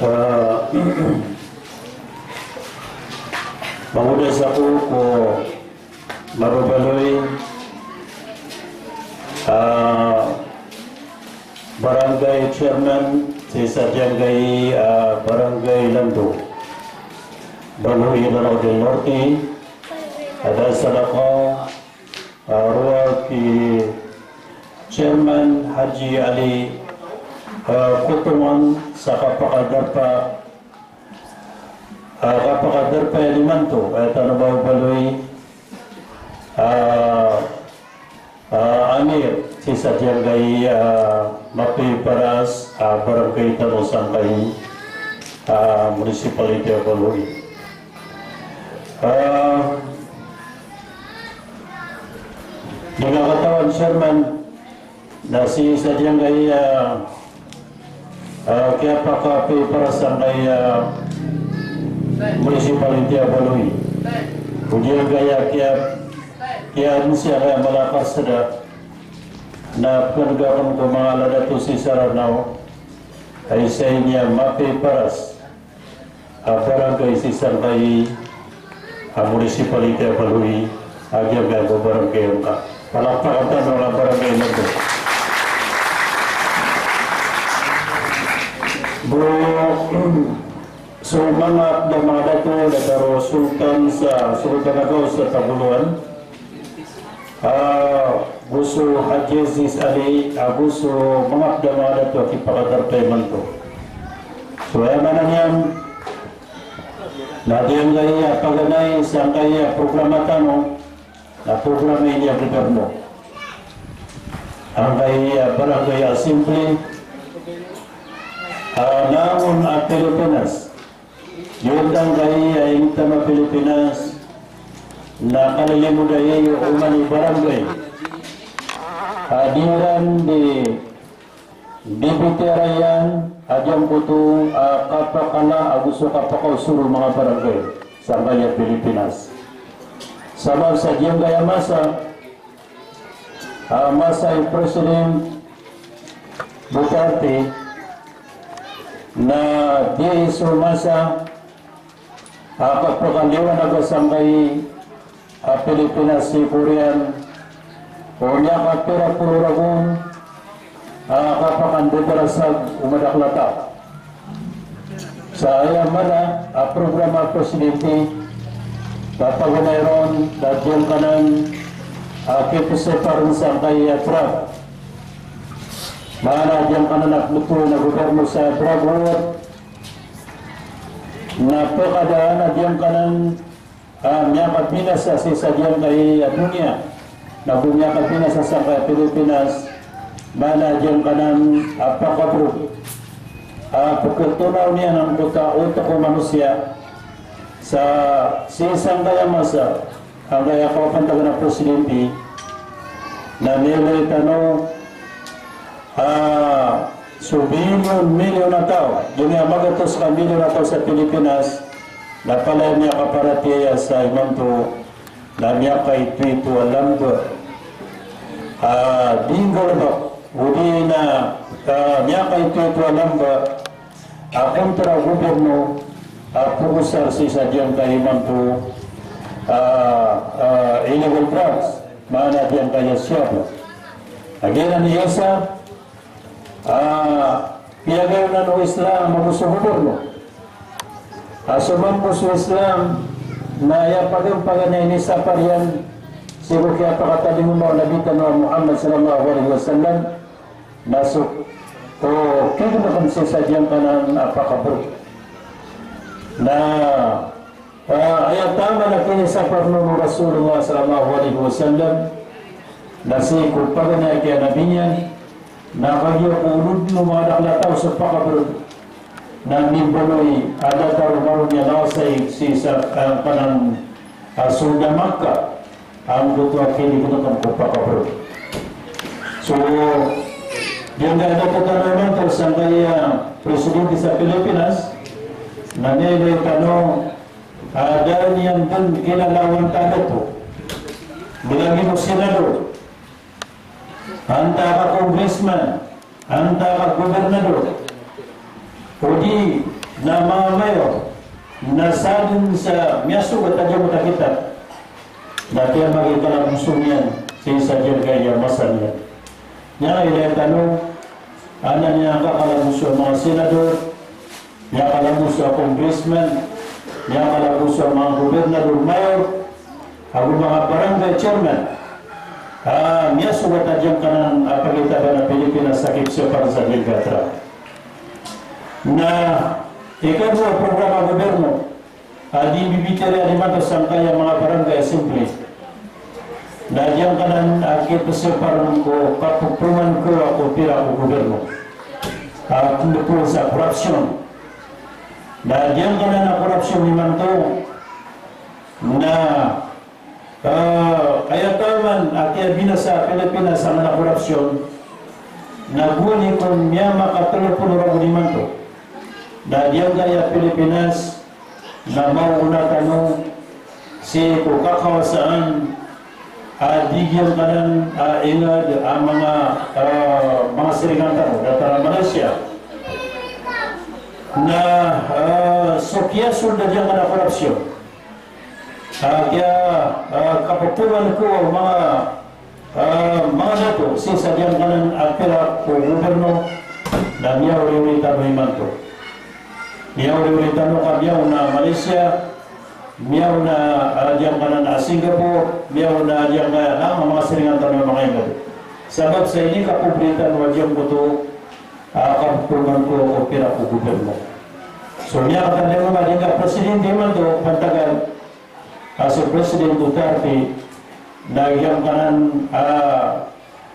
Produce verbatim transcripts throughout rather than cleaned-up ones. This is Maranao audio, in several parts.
Ah, magodas ako ko mababaloy a barangay chairman sii sa giyangkai a barangay Lando, Baloy, Lanao del Norte, a da salakaw a rowar ki Chairman Haji Ali, ah, Kotongan sa kapakadarpa, ah, kapakadarpa imanto, ah, tano ba o Baloy, ah, ah, Amir, sii sa giyangkai, ah, mapiya i paras, ah, barangay tano sangkai, ah, municipality a Baloy. Ah, di nga katawan, Chairman, na sii sa giyangkai a, ah, kiyapakapiya i paras sangkai a municipality a Baloy. O giyangkai a kiya, kiya misiya kaya malakas da na pkhan'g akn ko manga ladato sii sa Ranao a isa ini a mapiya i paras a barangay sii sangkai a municipality a Baloy, a giyangkai a barangay angka. Palakpakan tano a barangay angka. Bo so manga da manga dato, da taro sultan sa Sultan Agao sa Tagoloan, ah, ago so Haji Aziz Ali, ago so manga da manga dato a kipakadarpa imanto. So aya maana niyan na giyangkai a paganay sangkai a programa tano, na programa ini a gobyerno, angkai a barangay assembly, ah, langon a Pilipinas. Giyoto angkai a initama Pilipinas na kalilimo dai oman i barangay a di iran di, di bitiyarai a giyangkoto a kapakala ago so kapakaosor o manga barangay sangkai a Pilipinas. Sabap sa giyangkai a masa, a masa i President Duterte, na di so masa a kapakaliwanag sangkai a Pilipinas sii ko oriyan o miyakapira polo ragon a kapakandedarasag o madakl a taw. Sa aya maana a programa a Presidente, na paganay ron na giyangkanan a kipesepar sangkai a drug. Maana giyangkanan a pemetoy na gobyerno sa drug war, na pekadaan a giyangkanan a miyakabinasa sii sa giyangkai a doniya, na go miyakabinasa sangkai a Pilipinas, maana giyangkanan a pakabrog a peketonaw niyan angkoto a otok o manosiya. Sa sii sangkai a masa angkai a kapantagan a Presidente, na miyailay tano a so bilyon-milyon a taw, giya magatos ka milyon a taw sa Pilipinas, na palaya miyakaparatiyaya sa imanto na miyakaitoito a lamba a di nggalebek, odi na, ah, miyakaitoito a lamba a kontra gobyerno a pegosar sii sa giyangkai imanto a, ah, illegal drugs, maana giyangkai a shabu. Lagid anan i isa a piyagayonan o Islam ago so gobyerno a so mambo so Islam na aya paganay a inisapar iyan sii ko kiyapakatalingoma o Nabi tano a Muhammad sallallahu alaihi wasallam, na so, o, kigeneken sii sa giyangkanan a pakabrog. Na, ah, aya taman a kinisapar on o Rasulullah sallallahu alaihi wasallam, na sii ko paganay a kiyanabi niyan, na kagiya ko olod o manga dakl a taw so pakabrog, na mimbaloy a datar o maroni a lawasayg sii sa, ah, kanan, ah, soled a Makkah, angkoto a kinigeneken ko pakabrog. So, giyangkaya dato tano imanto sangkaya presidente sa Pilipinas, na miyailay tano a da niyan den kinalawan tano to. Lagid o senador, antaa ka congressman, antaa ka gobernador, odi na manga mayor, na sadn sa miyasogat a giyangkoto a kitab. Na kiyamagikalaboso niyan sii sa giyangkaya masa niyan. Niyan ilaya tano, anan iyan kakalaboso a manga senador, miyakalaboso a congressman, miyakalaboso a manga gobernador, mayor, ago manga barangay chairman. Ah, miyasogat a giyangkanan a pagitaban a Pilipinas sa kipsapar sa giyangkaya. Na ikadowa a programa a goberno a di mbibitiyarai imanto sangkaya manga barangay assembly. Na giyangkanan a kipsapar ko kapopoman ko a ko pira ko goberno. A kndpon sa korapsyon. Na giyangkanan a korapsyon imanto na, ah, aya taman a kiyabinasa a Pilipinas a mala a korapsyon, na gowani kon miyamakatelo polo ragon imanto. Na giyangkaya Pilipinas na maona tano sii ko kakawasaan a di giyangkanan a ingd a manga, ah, manga siringan tano, datar a Malaysia. Na, ah, so kiyasold a giyangkanan a korapsyon, ah, kiya, ah, kapopoman ko a manga, ah, manga dato sii sa giyangkanan a pira ko goberno, na miyaoriori tano imanto. Miyaoriori tano ka miyaona a Malaysia, miyaona a, ah, giyangkanan a Singapore, miyaona a giyangkanan a manga siringan tano a manga ingd. Sabap sa inikapobri tano a giyangkoto a kapopoman ko o pira ko goberno. So miyakatandang a di nga presidente imanto, pantagan a so President Duterte, na giyangkanan a, ah,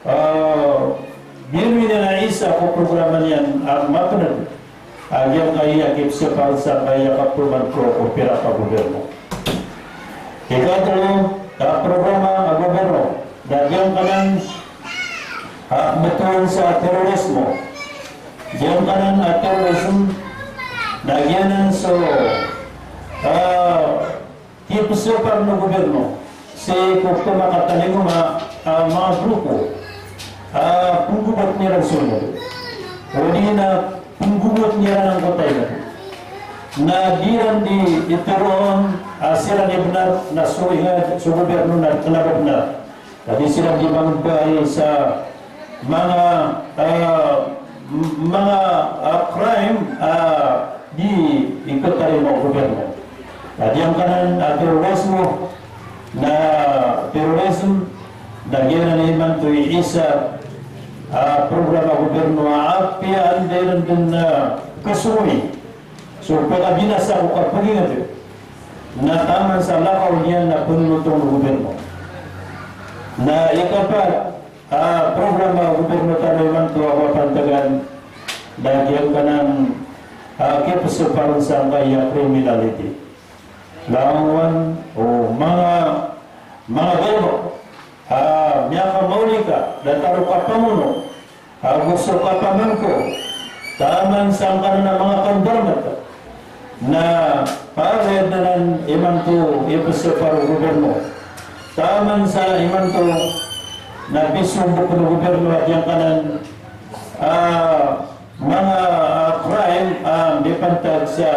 ah, biyaloy niyan a isa ko programa niyan a mapnd a giyangkaya kipsapar sangkaya kapopoman ko o pira ka goberno. Ikatlo a programa a goberno na giyangkanan a metoon sa terorismo. Giyangkanan a terorism na giyanan so, ah, kipsapar o goberno sii ko pmakatalingoma a manga grupo a pnggogot iran so ingd, odi na pnggogot iran angkoto a ingd. Na di iran di itoroon a siran i bnar na so ingd, so goberno na kna ba bnar. Na di siran di mangbae sa manga, ah, m-, manga, ah, crime, ah, di ikatarima o goberno. Na giyangkanan a terorismo, na terorism, na giyanan imanto i isa a programa a goberno a apiya anda iran dn, ah, kasogoy so pkabinasa ko kapagingd, na taman sa lakaw niyan na pnonotong o goberno. Na ikapat a programa o goberno tano imanto a kapantagan na giyangkanan a kipsapar sangkaya criminality. Langowan o manga, manga galbk a miyakamaolika datar o kapamono ago so kapamangko taman sangkanan a manga kandarmat na pagad anan imanto ipsapar o goberno. Taman sa imanto na pisombok o goberno a giyangkanan a manga, ah, crime a mipantag sa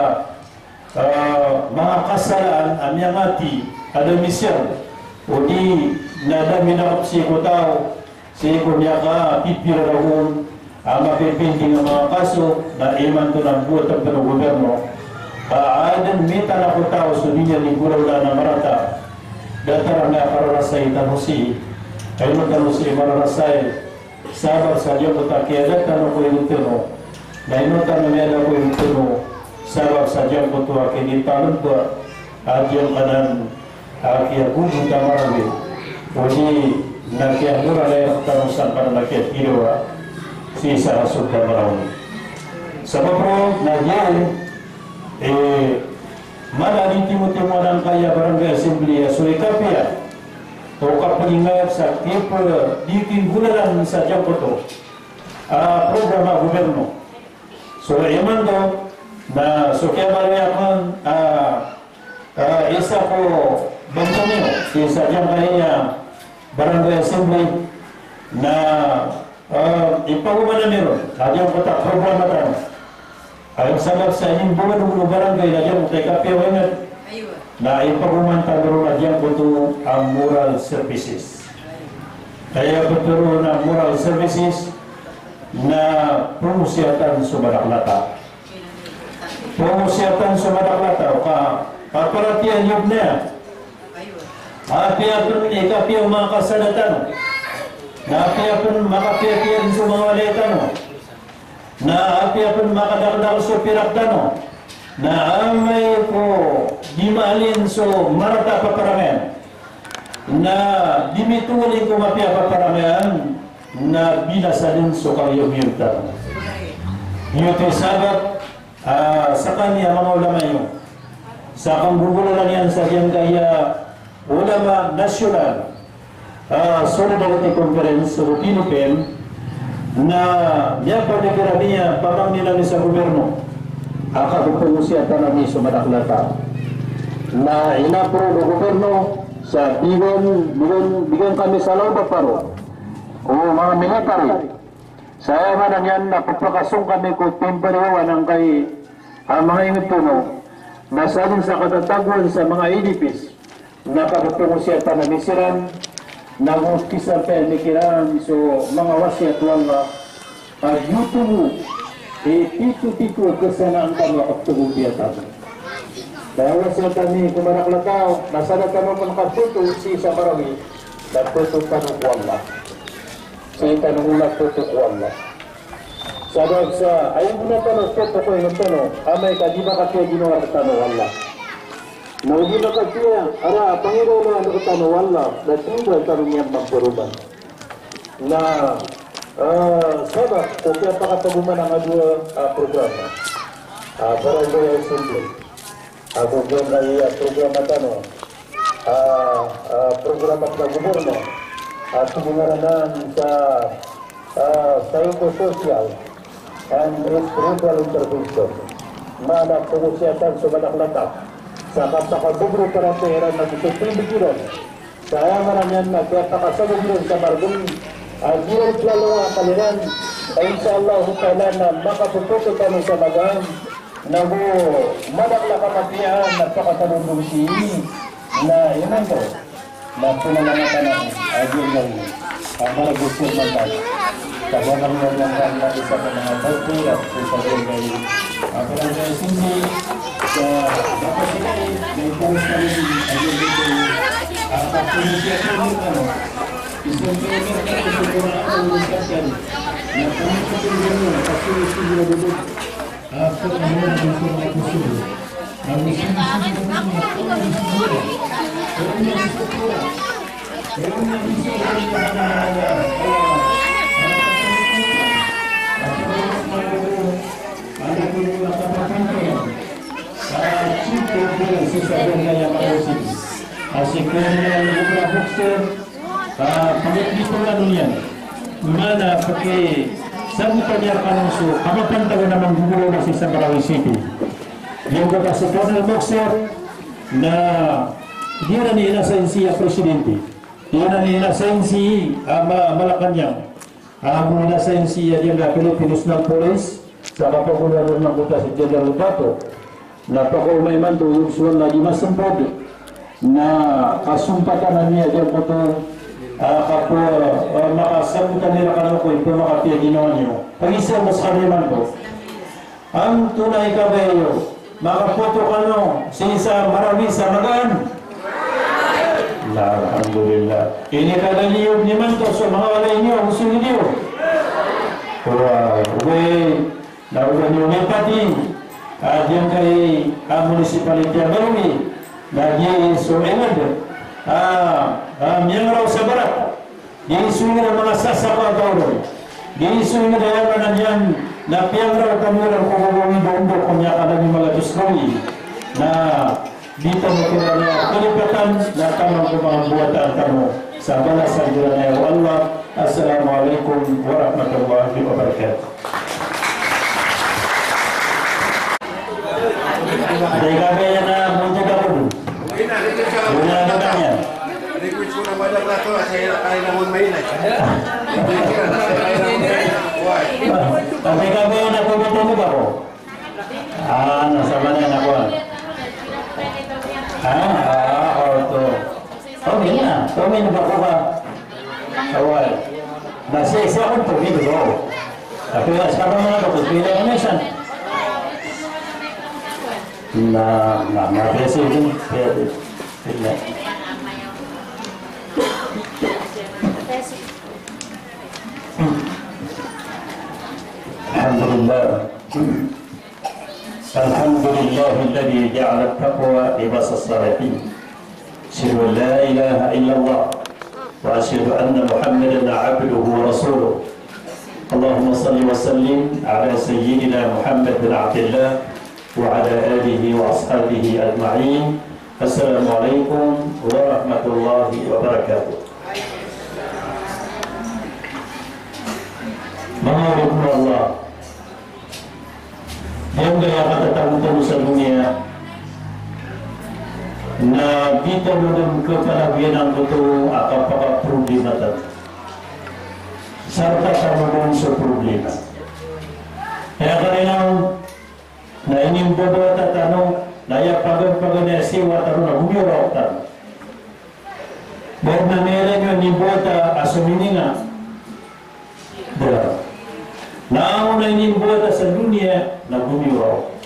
ah, manga kasalaan a miyangati a da misiyar, odi na da minakop sii ko taw, sii ko miyakapipira ragon a mapipinding a manga kaso, na imanto na mboatan pn o goberno a adn mitalak o taw so di niyan di golaolaan a marata. Datar a miyakararasay tano sii, a ino tano sii mararasay, sabap sa giyangkoto a kiyada tano ko ingd tano, na ino tano miyada ko ingd tano, sabap sa giyangkoto a kinipalmba a giyangkanan a kiyagogot a marawi, odi na kiyamoralay rktano sangkanan a kiyatirawa sii sa kasold a marawi. Sabap roo na giya, eh, mala di timotimoan angkaya barangay assembly a so ikapiya o kapagingat sa kipd di kinggolalan sa giyangkoto a programa a goberno. So imanto na so kiyabaloy akn a, a, isa ko bangkoniyo sii sa giyangkaya barangay assembly na Ah, ipagoman ami ron a giyangkoto a programa tano. Aya sabap sa inimbawad o barangay na giyangkoto a ikapiya o ingd. Na ipagoman tano ron a giyangkoto a moral services. Aya pitharo ron a moral services na pangosiyatan so madakel a taw. Pangosiyatan so madakel a taw ka paparatiyayaan iyo niyan. Apiya pn ikapiya o manga kasada tano, na apiya pn makapiyapiya dn so manga walay tano, na apiya pn makadakdakl so pirak tano, na amay ko di maalin so marata a paparangayan, na di mitolin ko mapiya a paparangayan, na binasa dn so kaliyomiyoto tano. Giyoto i sabap Ah, skaniyan a manga ulama iyo. Sa kanggogolalan iyan sa giyangkaya Ulama National, ah, Solidarity Conference o Philippine, na miyapd iran iyan pamangnin ami sa gobyerno a kapangosiyatan ami so madakel a taw. Na inapprove o gobyerno sa bigan, bigan, bigan kami sa law ba paro o manga military. Sa aya maana niyan na pphakasong kami ko pimbarewan angkai a manga ingd tano, na salin sa katatagoan sa manga I D Ps, na kapangosiyatan ami siran, na go kisampay ami kiran so manga wasiyat o Allah, a giyoto i titotito a kasanaan tano a kapagompiya tano. Kaya wasiyat ami ko madakel a taw, na sa da tano pn kapoto sii sa Marawi, na poto tano ko Allah. Sii tano oto na poto ko Allah. Sabap sa aya bo na tano poto ko ingd tano, amay ka di makapiya ginawa rktano o Allah. Na o di makapiya a ra a pangirairairan rktano o Allah, na tig iran tano niyan mambaroman. Na, ah, sabap ko kiyapakatagoman angkai a, ah, programa. Ah, Barangay Assembly. Ago giyangkaya programa tano, ah, ah, programa sa gobyerno, ah, a tig iran anan sa, ah, psychosocial and spiritual intervention. Maana pangosiyatan so madakel a taw sa kapakabagr o paratiyaya iran ago so pimbigiran. Sa aya maana niyan na kiyapakasabot iran sa margen a di iran kiyalowa a kaliran. Insha Allahu Ta'ala na makapopoto tano sa magaan, na go madakel a kapatiyaan na pakatalondong sii, na imanto na panalamatan ako a giyangkai a maragos ko mantan. Tabangan mo ang mga isa ko mga bagay at sa giyangkai a barangay sisi sa Bapasinay, na ipos kami a giyangkai a kapatid. Isang pwede na ito sa mga ang discussion na pangkatulungan ng pagsusunod. Ah, pangit di ko ano niyan. Mana paki sabutan niyan kano so, kamapantagan a mangguguro na sii sa Marawi City. Giyangkoto a si Colonel Moksir na di iran inasayin sii a presidente. Di iran inasayin sii a ma-, Malacañang. Ago inasayin sii a giyangkai a Philippine National Police, sa kapagolalan angkoto a si General Bato. Na pakaoma imanto, iyogosuan na di masempod, na kasompatan ami a giyangkoto, ah, kapo, ah, makasabotan iran kano ko ipamakapiya ginawa niyo. Pagiza mo skaniyan imanto. Antonaa i kabaya iyo? Makapoto kano sii sa Marawi sa magaan? Na, alhamdulillah. Inikadaliyo niyo imanto so manga walay niyo, so walay niyo. Wa, we, na oba niyo miyapati a giyangkai a municipality a Marawi, na giya so ingd a, a, miyangrao sa barat. Giya so ingd a manga sasapa a taw ron. Giya so ingd a aya maana niyan na piyangrao tano iran ko gogowii, dondo ko miyakadami mala dos gawii. Na di tano kiran kalipatan na taman ko manga bowatan tano sa balasan iran o Allah. Assalamu alaikum warahmatullahi wabarakatuh. Dai ka ba iyan a munti ka po dun? Wala na ba niyan? Tapi kami na komite mo ba ko? Ah, na sa mana na ko? Ah, ah, oh, to. Okay na. Kami na ba ko ba? Awal. Na siya, siya ko to, dito ko. Tapi ya, sa mga ko, pila na siya. Na, na, na, pwede din, pwede. Pwede. الحمد لله. الحمد لله الذي جعل التقوى لباس الصالحين. أشهد أن لا إله إلا الله وأشهد أن محمدا عبده ورسوله. اللهم صل وسلم على سيدنا محمد بن عبد الله وعلى آله وأصحابه أجمعين. السلام عليكم ورحمة الله وبركاته. Manga oripn o Allah, giyangkaya katatago tano sa doniya na di tano dn kapalagoyan angkoto a kapakaproblema tano. Sarta tano dn so problema. Aya karina na inimbabata tano, na aya paganpaganay a siyowa tano na gomiyoraok tano. Bad na miyailay niyo inimbawata a so mininga. Da. Na aya inimbawata sa doniya na gomiyoraok.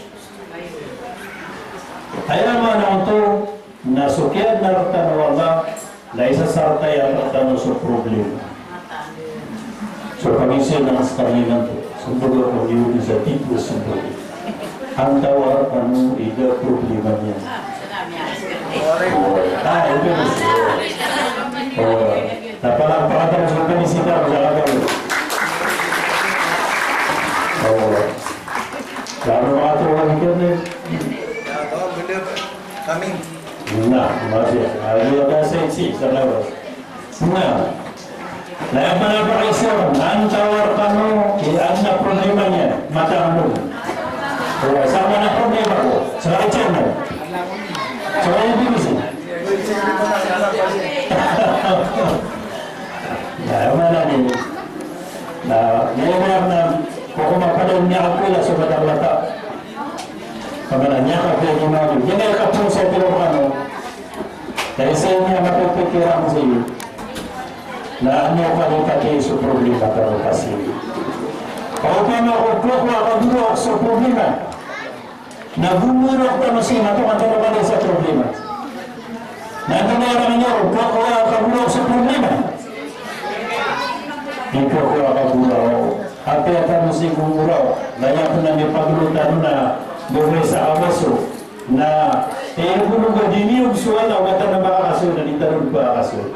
Aya maana oto, na so kiyaadna rktano o Allah, na isasarta iyan rktano so problema. So pangisiya na mas kami nanto, so baga ko niyo sa tipo so problema. Antawaa rkano i da problema niyan. Ah, ito na. Oh, na palapakatan so pangisiya na sa kami. Oh. Lalo mga tuwa ito na. Kami. Na, masi, ah, iyo ka sexy sa lawas. Na, na aya panapakaiza, antawaa rkano i adn a problema niyan, mataan on. O, sa mana problema ko, sa kaiza mo. Sa kaiza mo. Na, aya maana niyan. Na, aya maana, ko ko mapadalm iyan a kola so bata-bata. Pamana niyan ka piyagimano. Giyanan i kapon sa tiro kano. Dahil sa inyo, mapipikiran ko sa inyo. Na ano ka di pati so problema ka ro kasi. Opama ko, ko, ko, ako dito so problema. Na gumurok ka mo sa inyo, to, kanto ka sa problema. Na ano na yung inyo, ko, ko, ako dito so problema. Ikaw ko, ako dito. Apiya tano si gumuraw, na aya pn a miyapaglo tano na gawii sa abaso, na, eh, gumugad ini o so Allah, o ba tano makakasoy, na di tano makakasoy.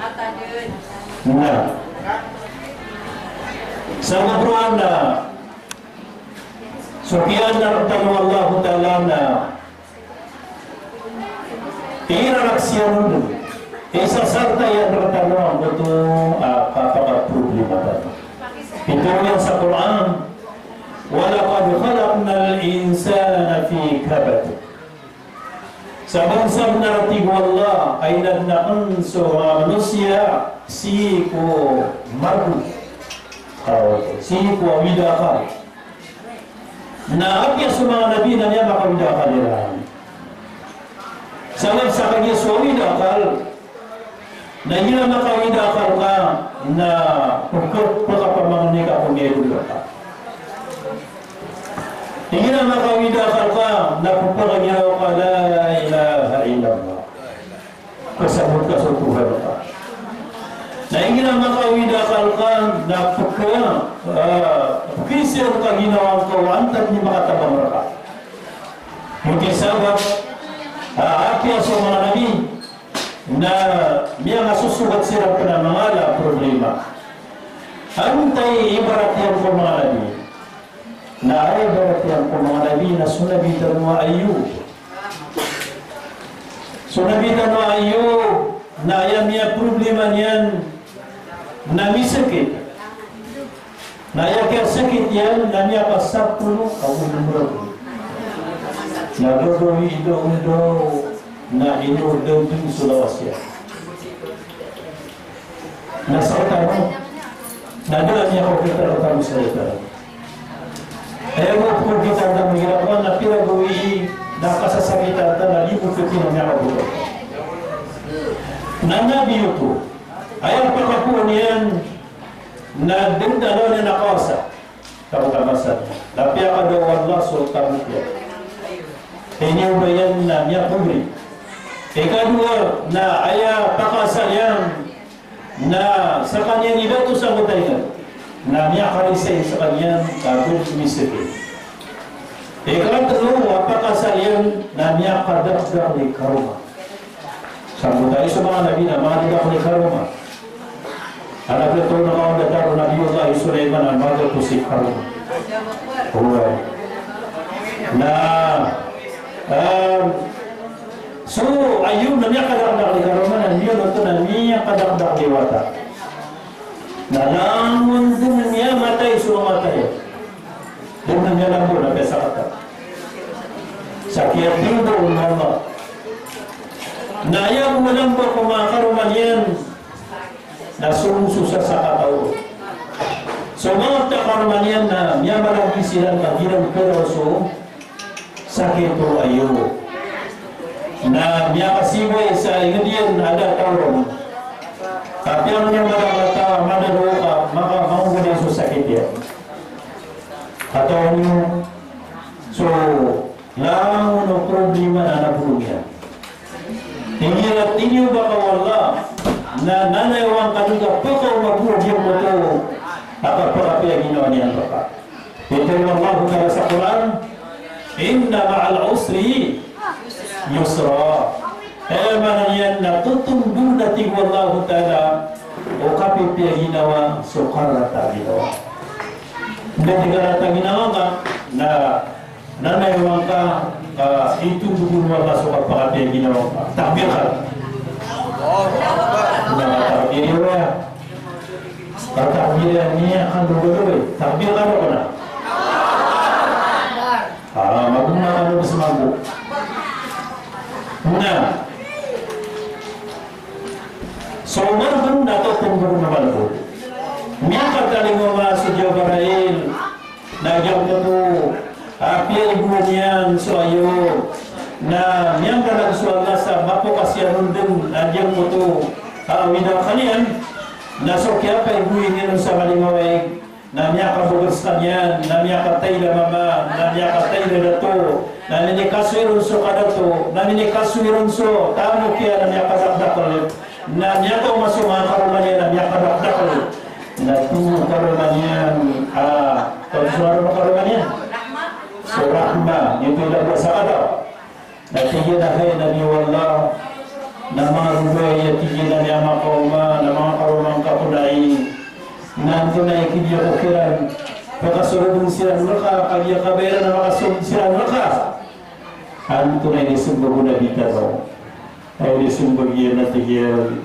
Na. Sa gumuraw na, so kiyaadna rktano o Allahu Ta'ala na, Irarak siyan on, isasarta iyan rktano angkoto a kapakaproblema tano. Pitharo iyan sa Qur'an, "Wa laqad khalaqnal insana fi kabad." Sabnsabnar, tig o Allah, a inadn akn so manga manosiya sii ko margo. Aw, sii ko awid a akal. Na apiya so manga nabi na miyakawid a akal iran. Sabap sa kagiya so awid a akal, na igira makawid a akal ka, na pkha, pkhapamangni ka ko miyadol rka. Igira makawid a akal ka, na pkha ka giraw ka la ilaha illallah. Kasabot ka so Tuhan ka. Na igira makawid a akal ka na pkha, ah, pkhiisir ka ginawa ngka o antaa i makatabang rka. Giyoto i sabap, ah, apiya so manga nabi na miyangasosogat siran pn a manga ala a problema. Antaa i ibarat iyan ko manga nabi? Na aya ibarat iyan ko manga nabi na so Nabi tano a Ayub. So Nabi tano a Ayub, na aya miyaproblema niyan na misakit. Na aya kiyasakit iyan na miyakasapolo ago mrago. Na gagawii iyan o daw na ino dn so lawas iyan. Na sa tano, Na da a miyakaokit rktano sa datar. Aya bo ko kitaan tano igira kowan na pira gawii na kasasakitan tano na di bo kitaan a miyakaboto. Na Nabi Yusuf, aya pakapoon iyan na dn tano niyan a kawasa. Kapoon ka masa. Na piyakada o Allah so tamok iyan. Iniyoba iyan na miyakobri. Ikadowa na aya pakaasal iyan na skaniyan i dato sangkoto a ina na miyakarisay skaniyan ka bo miskin. Ikatlo a pakaasal iyan na miyakadakdakl i karoma. Sangkoto a isa a manga nabi na manga dakdakl i karoma. Anak ito na kawan datar o Nabiyullah Sulaiman a manga dakdakl i karoma. Oway. Na, em, so Ayub na miyakadakdakl i karoma na miyonoto na miyakadakdakl i wata. Na langon dn miyamatay so manga wata iyan. Dn miyalambo na piyasakata. Sa kiyatindg o Allah. Na aya bo malambo ko manga karoma niyan na so, so sasakata o. So manga wata karoma niyan na miyamalagid siran ka di ran pira so sakit o Ayub. Na miyakasibay sa ingd iyan a da a taw ron. Kapiya niyan madakl a taw a madaro ka maka, mangogoday so sakit iyan. Katawan iyo so langon o problema na nabolong iyan. Igira tiniyoba ka o Allah na nanay o angka dn ka pkaoma bo giyangkoto a kapakapiya ginawa niyan rka. Pitharo o Allahu Ta'ala sa Qur'an, "Inna ma'al usri yusra." Aya maana niyan na totombon a tig o Allahu Ta'ala o kapipiya ginawa so karata a ginawa. Anda di karata a ginawa ka na nanay o angka ka itondog o Allah so kapakapiya ginawa ka. Takbir ka. Na takbir iyo ya. Takbir iyan, niyan kan dogodogo. Takbir ka dogo na. Ah, maguna ka dogo sa mago. Na so Umar bin na to pun bin na balbo. Miyakatalingoma so Jibrail. Na giyangkoto a piyalgowan iyan so Ayub na miyanggalang so Allah sa mapokasiya ron dn a giyangkoto a awid a akal iyan. Na so kiyapaygowa iyan sa malingawaig na miyakabagr skaniyan, na miyakatayd a mama, na miyakatayd a dato, na minikasoy ron so kadato, na minikasoy ron so tamok iyan, na miyakadakdakl. Na miyakaoma so manga karoma niyan na miyakadakdakl. Na tlo karoma niyan, ah, tlo so karoma niyan. So Rahma, giyoto i lagid a sakataw. Na tig iyan a hay Nabi o Allah, na manga babay a tig iyan a miyamakaoma, na manga karoma ngka ko na i, na antonaa i kidiya ko kiran, pakasorodn siran rka, kagiya kabaya iran a makasold siran rka. Antonaa i inismbag o Nabi tano? Aya inismbag iyan na tig iyan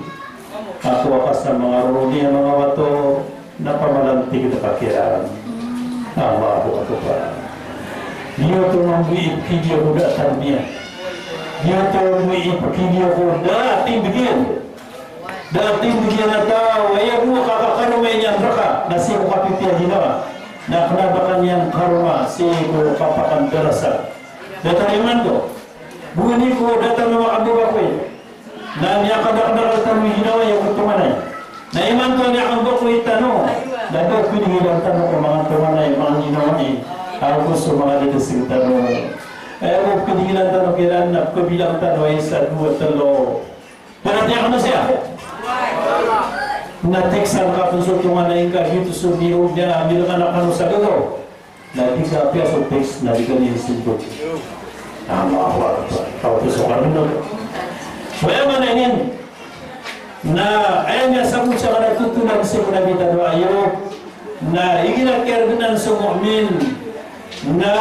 a kowa ka sa manga roro niyan a manga wato na pamalantig ka kiran. Allahu Akbar. Giyoto mambo i pkidiya ko da a tarbiya. Giyoto mambo i pkidiya ko da a tindg iyan. Da a tindg iyan a taw, aya bo a kakakaroma iyan rka na sii ko kapipiya ginawa. Na kna ba ka niyan karoma sii ko kapakandarasa. Datar imanto. Boni ko da tano makambaba ko i. Na miyakadakdakl tano i ginawa iyan ko tonganay. Na imanto a miyakambaba ko i tano. Na da o pdingilan tano ko manga tonganay, manga ginawa i. Ago so manga dadasig tano. Aya bo pdingilan tano kiran na pkabilang tano a isa, dowa, tlo. Paratiyayaa kano siya. Na text-an ka pn so tonganay ngka, giyoto so miyaona, miyaona kano sa gagaw. Na di ka apiya so text na di ka niyan sindog. Allahu Akbar. Taw to so kano. So aya maana niyan na aya miyasabot sa kna totolan sii ko Nabi tano a Ayub na igira kiyargnan so mu'min na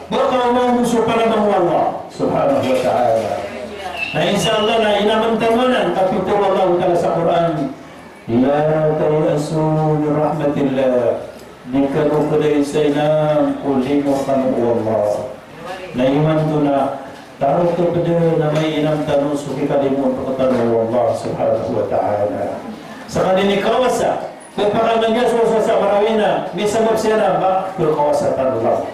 pkaoma on so panamang o Allah subhanahu wa ta'ala. Na insha Allah na inamn tano anan ka pitharo o Allahu ta'ala sa Qur'an, "La tay'asu min rahmatillah." Di kano pd a isa inan ko limo kano o Allah. Na imanto na tarotop dn a mainam tano so kikalimoon rktano o Allah subhanahu wa ta'ala. Skaniyan i kawasa Khapakay na giya so, so sa Marawi na misabap siran na ba, khakawasa tano lawan.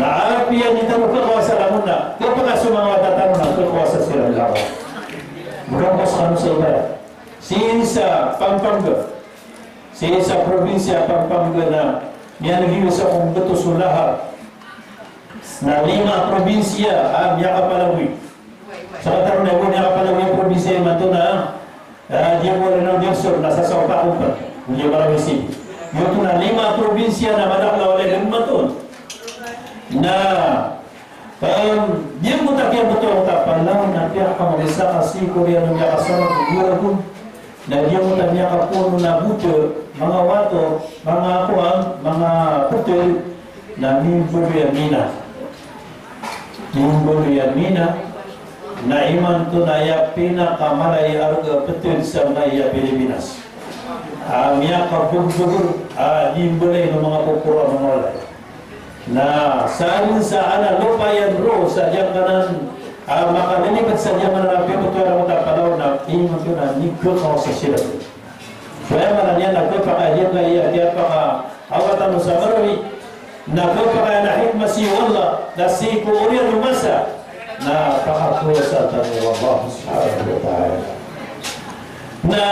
Na apiya di tano khakawasa lawan na, khapakay so manga wata tano na khakawasa siran lawan. Mudang ko sa kano sa ibarat. Sii sa Pampanga, sii sa probinsya Pampanga na miyanggiya sa kumbeto so lahar na lima probinsya a miyakapalawi. Sa katawan na bo, miyakapalawi a probinsya imanto na, ah, di mo rin ang Gerson na sa Sao Paco pa. Hindi palawi si. Imanto na lima probinsya na madakla walay imanto. Na, em, di mo ta kiyaboto ta palaw na piyakamalisa kasi Korea na miyakasama ko Yuragon. Na di mo ta miyakapono na boto, manga wato, manga kuwan, manga petel, na mimbaloy a mina. Mimbaloy a mina, na imanto na aya pinakamala i arga petel sa manga iya Pilipinas. A miyakabogbog, a di mbalay o manga kokoro a manga walay. Na sa aden sa ana lopa iyan roo sa giyangkanan, ah, makalilibet sa giya man a piyakatoya roo ta palaw na imanto na nikhakawasa siran. So aya maana niyan na khapakay a giyangkaya kiyapakaawatan o sa Marawi, na khapakay a hikmah sii ko Allah, na sii ko oriyan o masa, na pakakowasa tano o Allah subhanahu wa ta'ala. Na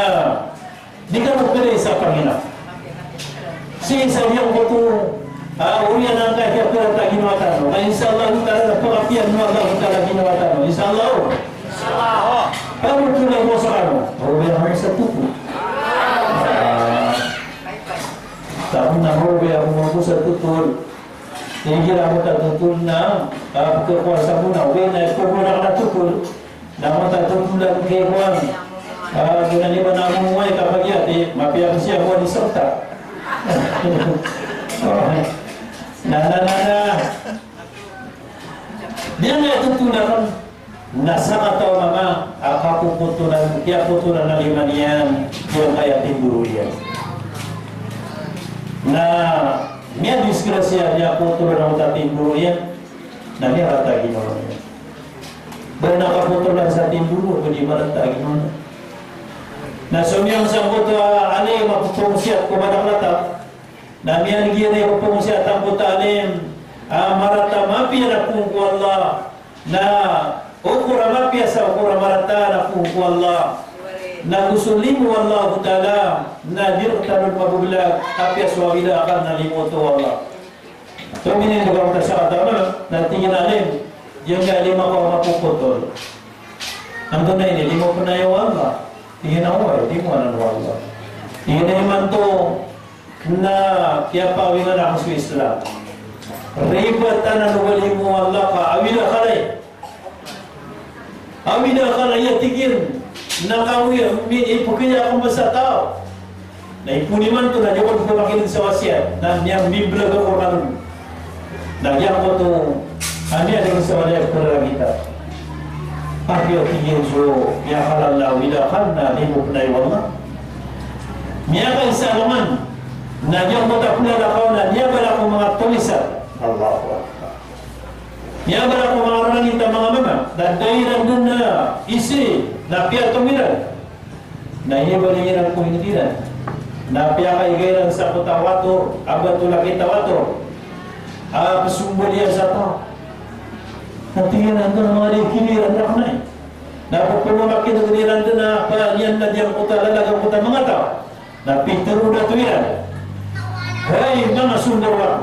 Di kano pwede sa pangina. Sii sa giyangkoto, ah, oriyan angkaya kiyapira ta ginawa tano. Na insha Allah ta'ala na pakapiya o Allah ta'ala ginawa tano. Insha Allah. Insha Allah. Panotolan ko sa kano. Robeya kano sa totol. Ah. Tano na robeya kano sa totol. Tig iyan a mota totol na, ah, pekekowasa mo na, oway na iko mo na kena totol. Na mota totol na kekowasa. Ah, gina ni mana mo mo ay kapag iyati, mapiya ko siya mo di serta. Oh. Na, na, na, na. Di nga totol na kan. Na sakataw a mama a kapopotolan, kiyapotolan a lima niyan, giyangkaya tindoro iyan. Na miyadisgrasya, miyapotolan a mota tindoro iyan, na miyarata a ginawa niyan. Ba na kapotolan sa tindoro, ba di marata a ginawa niyan. Na so miyang sangkoto a alim a pepengosiyat ko madaklata, na miyaneg iyan a ipepengosiyat angkoto a alim a marata a mapiya na poon ko Allah, na okor a mapiya sa okor a marata na poon ko Allah. Na go so limo o Allah Ta'ala na di rektano mabeblag, apiya so awida akal na limo oto o Allah. Tominan iyan ko sakataw a mama, na tig iyan a alim, giyangkaya lima ko a mapopotol, antonaa ini, limo pen aya o Allah? Tig iyan a oway, limo anan o Allah. Tig iyan a imanto, na kiyapaawingan aken so Islam. Ribat anan o ba limo o Allah ka awida akal aya. Awida akal aya, tig iyan, na kawi, mi, ipekaya aken ba sa taw. Na ipoon imanto na di ako pemakineg sa wasiyat. Na miyambiblag ako roo. Na giyangkoto a miyaneg sa walay a peragitan. Apiya tig iyan so miyakala na awida akal na limo pen aya o Allah. Miyakaisa a roman. Na giyangkoto a pelalakaw na miyabala ko manga tomisan. Allahu Akbar. Miyabala ko manga rarangit a manga mama. Na da iran den a isi na piyatomi iran. Na iyabaling iran ko inged iran. Na piyakaiga iran sangkoto a wator, a bato lakit a wator a pesombaliyan sa taw. Na tig iran a antonaa manga di kiniran rakn ai. Na pepemamakinegen iran den a paniyan na giyangkoto a lalag angkoto a manga taw. Na pitero o dato iran, hay manga sondaro akn.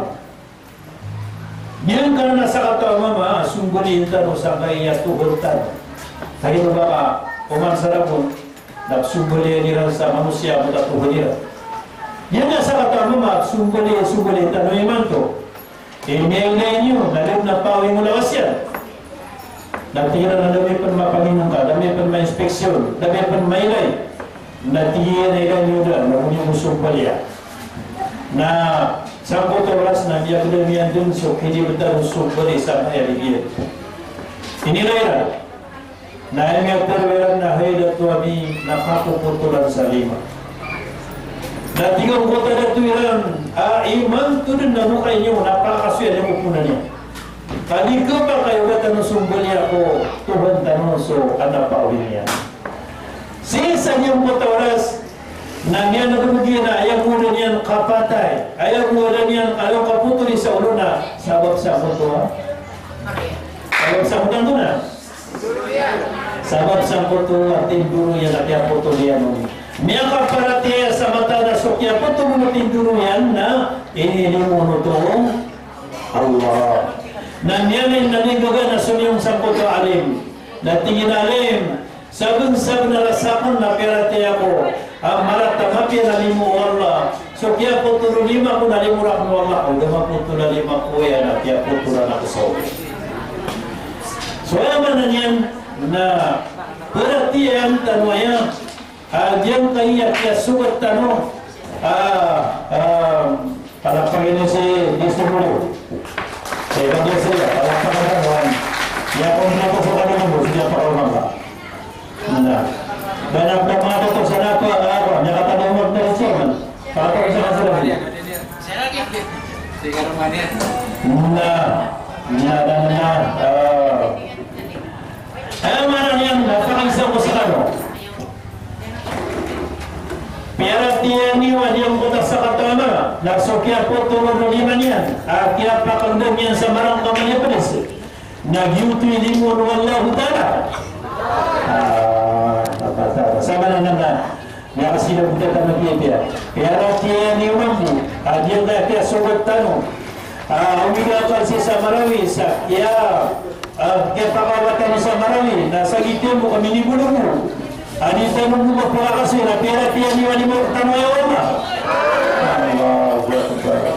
Giyangkanan a sakataw a mama a sombaliyen tano sangkaya Tohan tano. Sa ino ba ka oman sa ragon na sombaliyen iran sa manosiya a mota tohan iran. Giyangkaya sakataw a mama a sombaliyen, sombaliyen tano imanto. Miyailay niyo na lagid na pawi mo lawas iyan. Na tig iran a da mi pen mapaninengka, da mi pen ma-inspeksyon, da mi pen mailay. Na tig iyan a ilay niyo den, na go niyo sombaliya. Na sangkoto a oras na miyagedam iyan den so kinibetan o sombali sangkaya lid iyan. Inilay iran. Na aya miyatero iran na hay dato ami na kapopotolan sa lima. Na tig angkoto a dato iran a imanto den na mokay niyo na pakasoya niyo ko ponan iyan. Ka di khapakay o ba tano sombaliya ko Tohan tano so kna a pawi niyan. Sii sa giyangkoto a oras na miyaneg iyan a aya mona kapatay, aya bo wala niyan, aya kapotoli sa olo na sabap sangkoto a, sabap sangkoto a, sabap sangkoto a tindoro iyan a kiyapotol iyan on. Miyakaparatiyaya sa mataan a so kiyapotol o tindoro iyan na inilimo on oto o Allah. Na miyanin na nigaga na somiyong sangkoto a alim. Na tig iyan a alim, sabnsabnar a sakn na piyaratiyaya ko a marata a mapiya na limo o Allah. So kiyapotol o lima ko na limo rakn o Allah. O da mapotol a lima ko iyan na kiyapotolan ako sa oto. So aya maana niyan na paratiyayaan tano aya a giyangkaya kiyasogat tano. Ah, ah, palakpakan iyo si Mister Mulyo. Eh, bagi saya, palakpakan tano. Ya, kung ano po sa kanila mo, sige, pakalma ka. Na. Dan ang mga tutok sa nato, ah, ako, nakatanda mo na rin siya, man. Palakpakan sa kanila. Na, na, na, na, ah. Aya maana niyan na pakiisa ko skano. Piyaratiyaya niyo a giyangkoto a sakataw a mama na so kiyapotol o lima niyan a kiyapakndg iyan sa marangkang a miyapds na giyoto i limo o Allahu Ta'ala. Ah, apa, apa, sama na, na, na. Miyakasilabat tano a piyapiya. Piyaratiyaya niyo mambo a giyangkaya kiyasogat tano a omiga a kalsi sa Marawi sa kiya, ah, kiyapakawa tano sa Marawi na sa gitimo ka minibolobolo a di tano bo kapakakasoy na piyaratiyaya niyo a limo rktano, ya Allah. Allahu Akbar.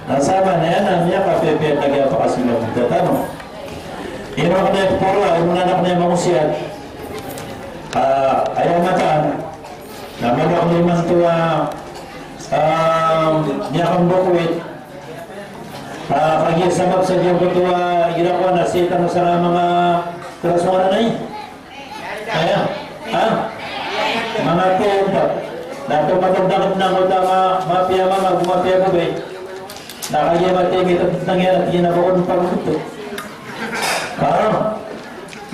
Na sama na iyan a miyakapiyapiya a kiyapakasilabat tano. Ino kna i poro a, ino na kna i mangosiyat. Ah, aya mataan. Na miyakaliman to a, ah, miyakambokowit. Ah, kagiya sabap sa giyangkoto a igira ko na sii tano sa manga karasongan a nay. Aya, ha? Manga tiyempa. Na tomadakdakd na angkoto a ma-, mapiya mama, mapiya babay. Na kagiya matiyempa, titanggiyan a tig iyan a ba ko di pagluto. Ha?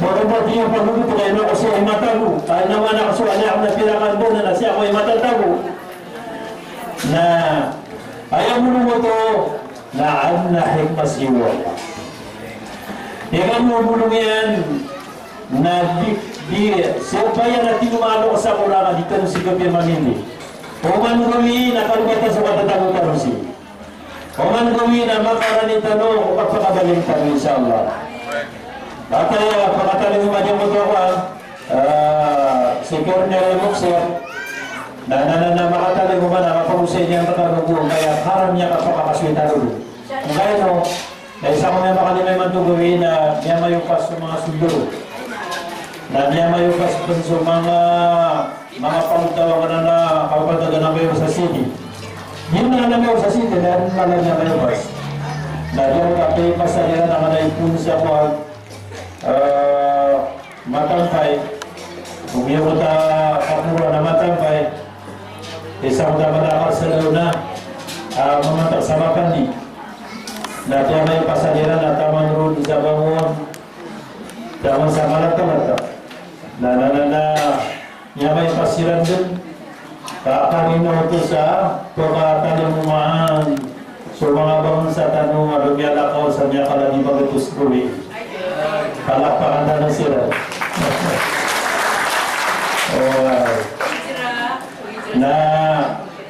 Ba ko di pagluto, kaya na ko siya i mata ko. Kaya na mana ko siya, na pira kan doon, na siya ko i mata tago. Na, aya molo oto, na adn a hikmah sii ko Allah. Aya molo iyan, na di, di, sabap aya na tig o manga loks a Qur'an a di tano sii kapiya mamimbi. Oman gawii na kalobatan so katatago tano sii. Oman gawii na makarani tano ko kapakabaling tano, insha Allah. Bata aya, pakatalingoma niyo oto a, ah, si Colonel Luxer. Na, na, na, na, makatalingoma na, mapagosay niyan rkano bo, kaya haram iyan kapakakasoy tano bo. Ngkaino, na isa ko miyamakalima imanto gawii na miyamayopas so manga soldo. Na miyamayopas pn so manga, manga pangtaw a kna na kapatagan a mayor sa city. Giyoto na mayor sa city, na mala niyan mayopas. Na giyoto a kapiya i pasad iran a kna i pon sa kowan, eh, Matampay. Ogaid giyoto a kaporo na Matampay. Isa ko da madakl sa daw na, ah, mamantak sa Mapandi. Na giya may pasad iran na taman roo sa Bangon. Taman sa Malatalata. Na, na, na, na, giya may pasad iran dn. Ka kami na oto sa pakatalingoma so manga bangsa tano a miyalakaw sa miyakalagid pagatos gawii. Palakpakan tano siran. Oway. Na,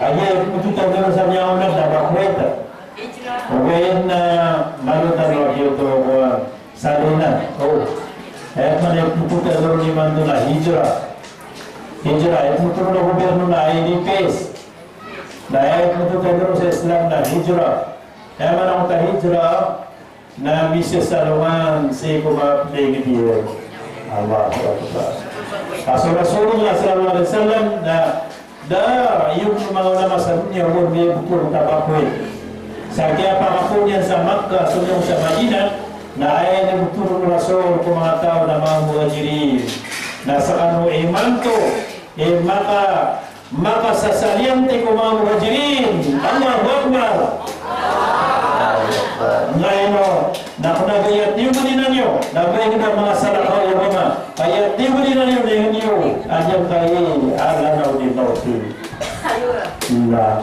aya, oto tano sa miyaona, na ba Kuwait. Ogaid na, malo tano a giyoto, kowan. Sa dina, o. Aya maana iyan oto a tero imanto na hijrah. Hijrah, aya oto na gobyerno na I D Ps. Na aya oto a tero sa Islam na hijrah. Aya maana oto a hijrah na misasalongan sii ko mapd a ingd iyan. Allahu Akbar. A so Rasulullah sallallahu alaihi wasallam na Da, iyo ko manga ulama sa doniya, o miyabotol o tapakoy. Sa kiyapakapoon iyan sa Makkah, somiyong sa Madinah, na aya inibotol o Rasul ko manga taw na manga Muhajirin. Na skano imanto i maka, makasasaliyan ti ko manga Muhajirin. Allahu Akbar. Ngkaino, na kna ba aya tiyoba dn iyan iyo, na ba aya kna manga salaf a ulama. Aya tiyoba dn iyan iyo, na aya niyo, aya kay, ala na o di mawti. Na.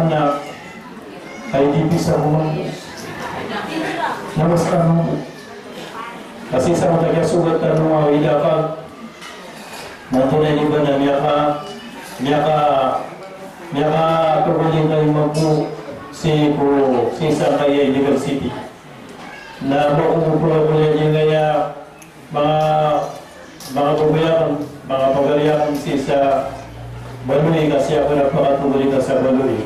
Taman na, ay di pisa mo. Namas ka mo. Kasi sa mata kiya sugat tano a ida ka. Na tonay di ba na miyaka, miyaka, miyaka togolin na lima polo sii ko, sii sa kaya university. Na ba ko polo ko ya di kaya Manga, manga bagoy akn, manga pagari akn sii sa Baloy, ka sii ako na pakatogol iyan sa Baloy.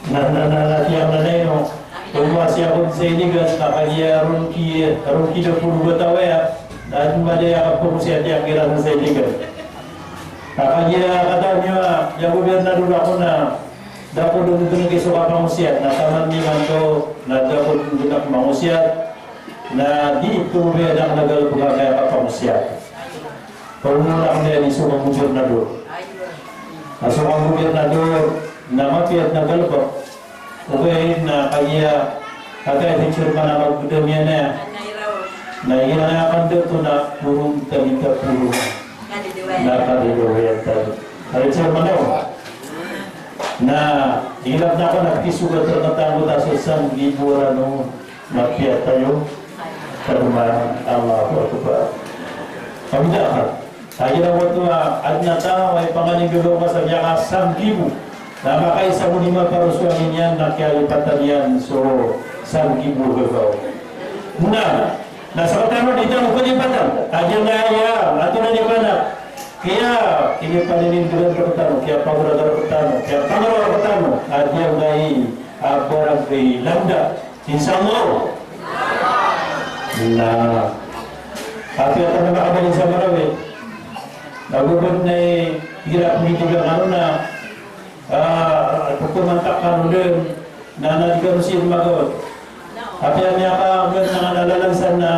Na, na, na, na, tiyan na, na, ino. Kowa sii ako sa Iligan, na kagiya ron ki, ron ki da polo bataw aya, na adn madaya ka polo sii a tiyan kiran sa Iligan. Na kagiya katawan iyo a, iya gobernador ako na, da ko dn dn kiso kapangosiyat, na taman imanto, na da ko dn dn ako mangosiyat, Na di ito baya da kna galbk a kaya kapangosiyat. Pangosiyat na di so kagobernador. Na so kagobernador na mapiya na galbk. Ogaid na kagiya, kagiya di chairman a magbdamiyan aya. Na igira aya kandto na polo, tali ka polo. Na kadidawayan tano. Ari chairman aya. Na igira na kna kisogat rktano ta so sanggibo rano. Mapiya tayo. Kadman, Allahu Akbar. Pamida ka. Tagira wato a adn a taw a ipanganin gagaw ka sa miyakasanggibo. Na makaisa ko lima paroso a niyan na kiyalipatan iyan so sanggibo gagaw. Na, na sa katano di tano kalipatan. Tagira na aya, ato na di mana. Kiya, kinipaninin dn rktano, kiyapagoragan rktano, kiyapangaroa rktano. Adn a gay, a barangay Landa. Insha Allah. Na, apiya tano makabalik sa Marawi. Na gobernador na igira pn igira ngano na, ah, pkhamantak kano dn, na, na di kano sii magawad. Apiya miyaka, na, na, na, lalan san na,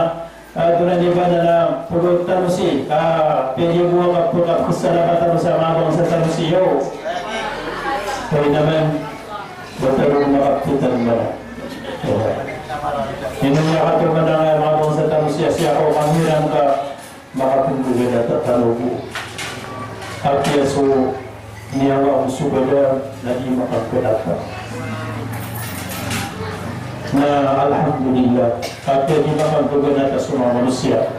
Ah, tonaa di ba na polo tano sii, ah, pwede bo a kapagsalama tano sa manga bangsa tano sii, yo. Pwede naman, basta ron makaptitan ba na. Ino niyan kato ba na manga bangsa tano sii, sii ako kamiran ka makapagdogana tano bo. Apiya so Niyawa on so bada na di makapkadata. Na alhamdulillah, kagiya di makapkadata so manga manosiya,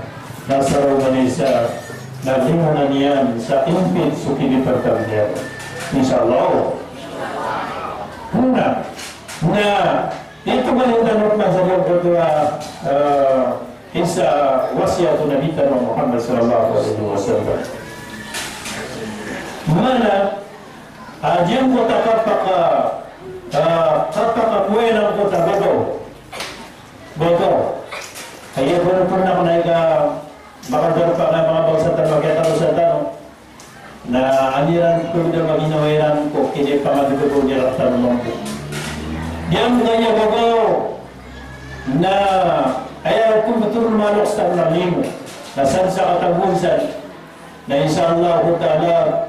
na saraw man isa na linganan iyan sa impit so kinipartam iyan. Insha Allah. Una, na ito man i tanot man sa Nabi, ah, Isa wasiyat o Nabi tano a Muhammad sallallahu alaihi wasallam. Mana, a giyangkoto a kapaka, ah, kapakapoy angkoto a bagaw. Bagaw. Aya pn, pn na kna i ka makadarpa a manga bangsa tano, kiyatarosan tano. Na aniran ko da maginawa iran ko kinipangadgagaw iran tano mambo. Giyangkaya bagaw na aya ko btol maloks tano na limo. Na san sa katagoan san. Na insha Allahu ta'ala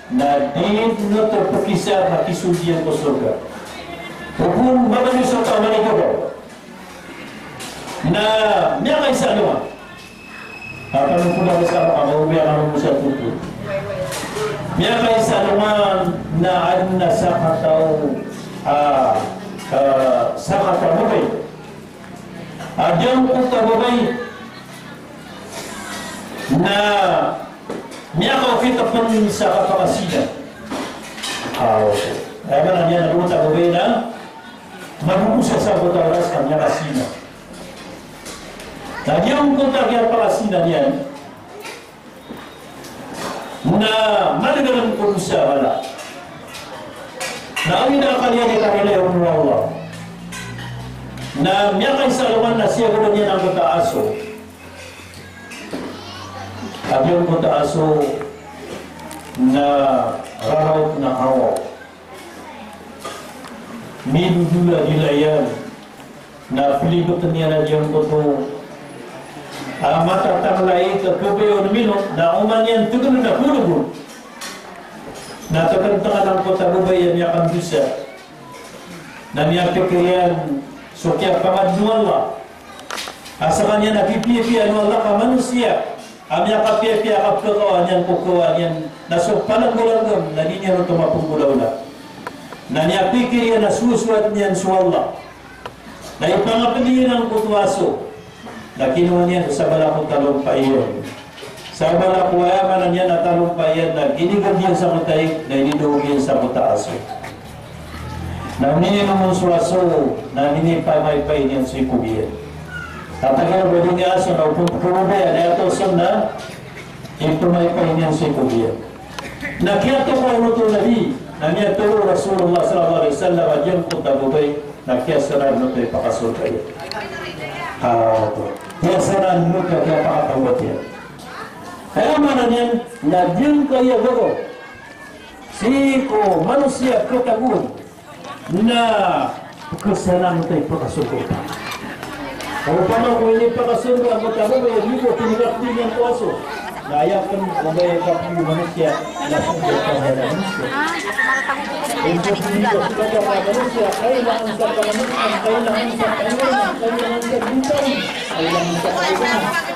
na di dn oto pkisar na kisold iyan ko sorga. Ogaid mabaloy so taw a manigagaw. Na miyakaisa alongan. Apiya ko da sa makaobi a manga musa tutu. Miyakaisa alongan na adn a sakataw, ah, ah, sakataw a babay. A giyangkoto a babay na miyakaokit pn sa kapakazina. Ah, okay. Aya maana niyan na giyangkoto a babay na madodosa sa giyangkoto a oras ka miyakazina. Na giyangkoto a kiyapakazina niyan na madadalm ko dosa a mala. Na oway na akal iyan i karilai on o Allah. Na miyakaisa alongan na siyagodan iyan angkoto a aso. A giyangkoto a aso na raraot na awaw. Midodolad i layam na plibetn iyan a giyangkoto a matatangla i khababayaan mino na oman iyan tgn na kolog on. Na tgn tngd angkoto a babay a miyakandosa. Na miyapikir iyan so kiyapangadn o Allah a skaniyan a pipiyapiyaan o Allah ka manosiya a miyakapiyapiya a kapkhawa niyan ko khawa niyan na so palanggalanggam na di niyan oto mapnggolawla. Na miyapikir iyan a sosowat niyan so Allah. Na ipangapd iyan angkoto a aso. Na kinowa niyan sa bala ko talompa iyan. Sa bala ko, aya maana niyan a talompa iyan, na ginigad iyan sa koto a ig, na ininom iyan sa koto a aso. Na mininom on so aso, na minipamaypay niyan so ikob iyan. Tatak iyan a ba dn i aso na opama ko ba iyan, na aya toson na ipamaypay niyan so ikob iyan. Na kiyatokawan oto o Nabi, na miyatharo o Rasulullah sallallahu alaihi wasallam a giyangkoto a babay na kiyasanan oto i pakasorga iyan. Ah, oto. Kiyasanan oto a kiyapakatawbat iyan. Aya maana niyan na giyangkaya gagaw sii ko manosiya a katagoan na pkhasanan oto i pakasorga. Opama ko inipakasorga angkoto a babay a giyoto a pinirakti niyan ko aso. Na aya pn o babay a kapili o manosiya na sorga a manosiya. Aya pn o babay a kapili o manosiya, kailangan sa pangamawitan, kailangan sa pangamawitan, kailangan sa bintang, kailangan sa kailangan.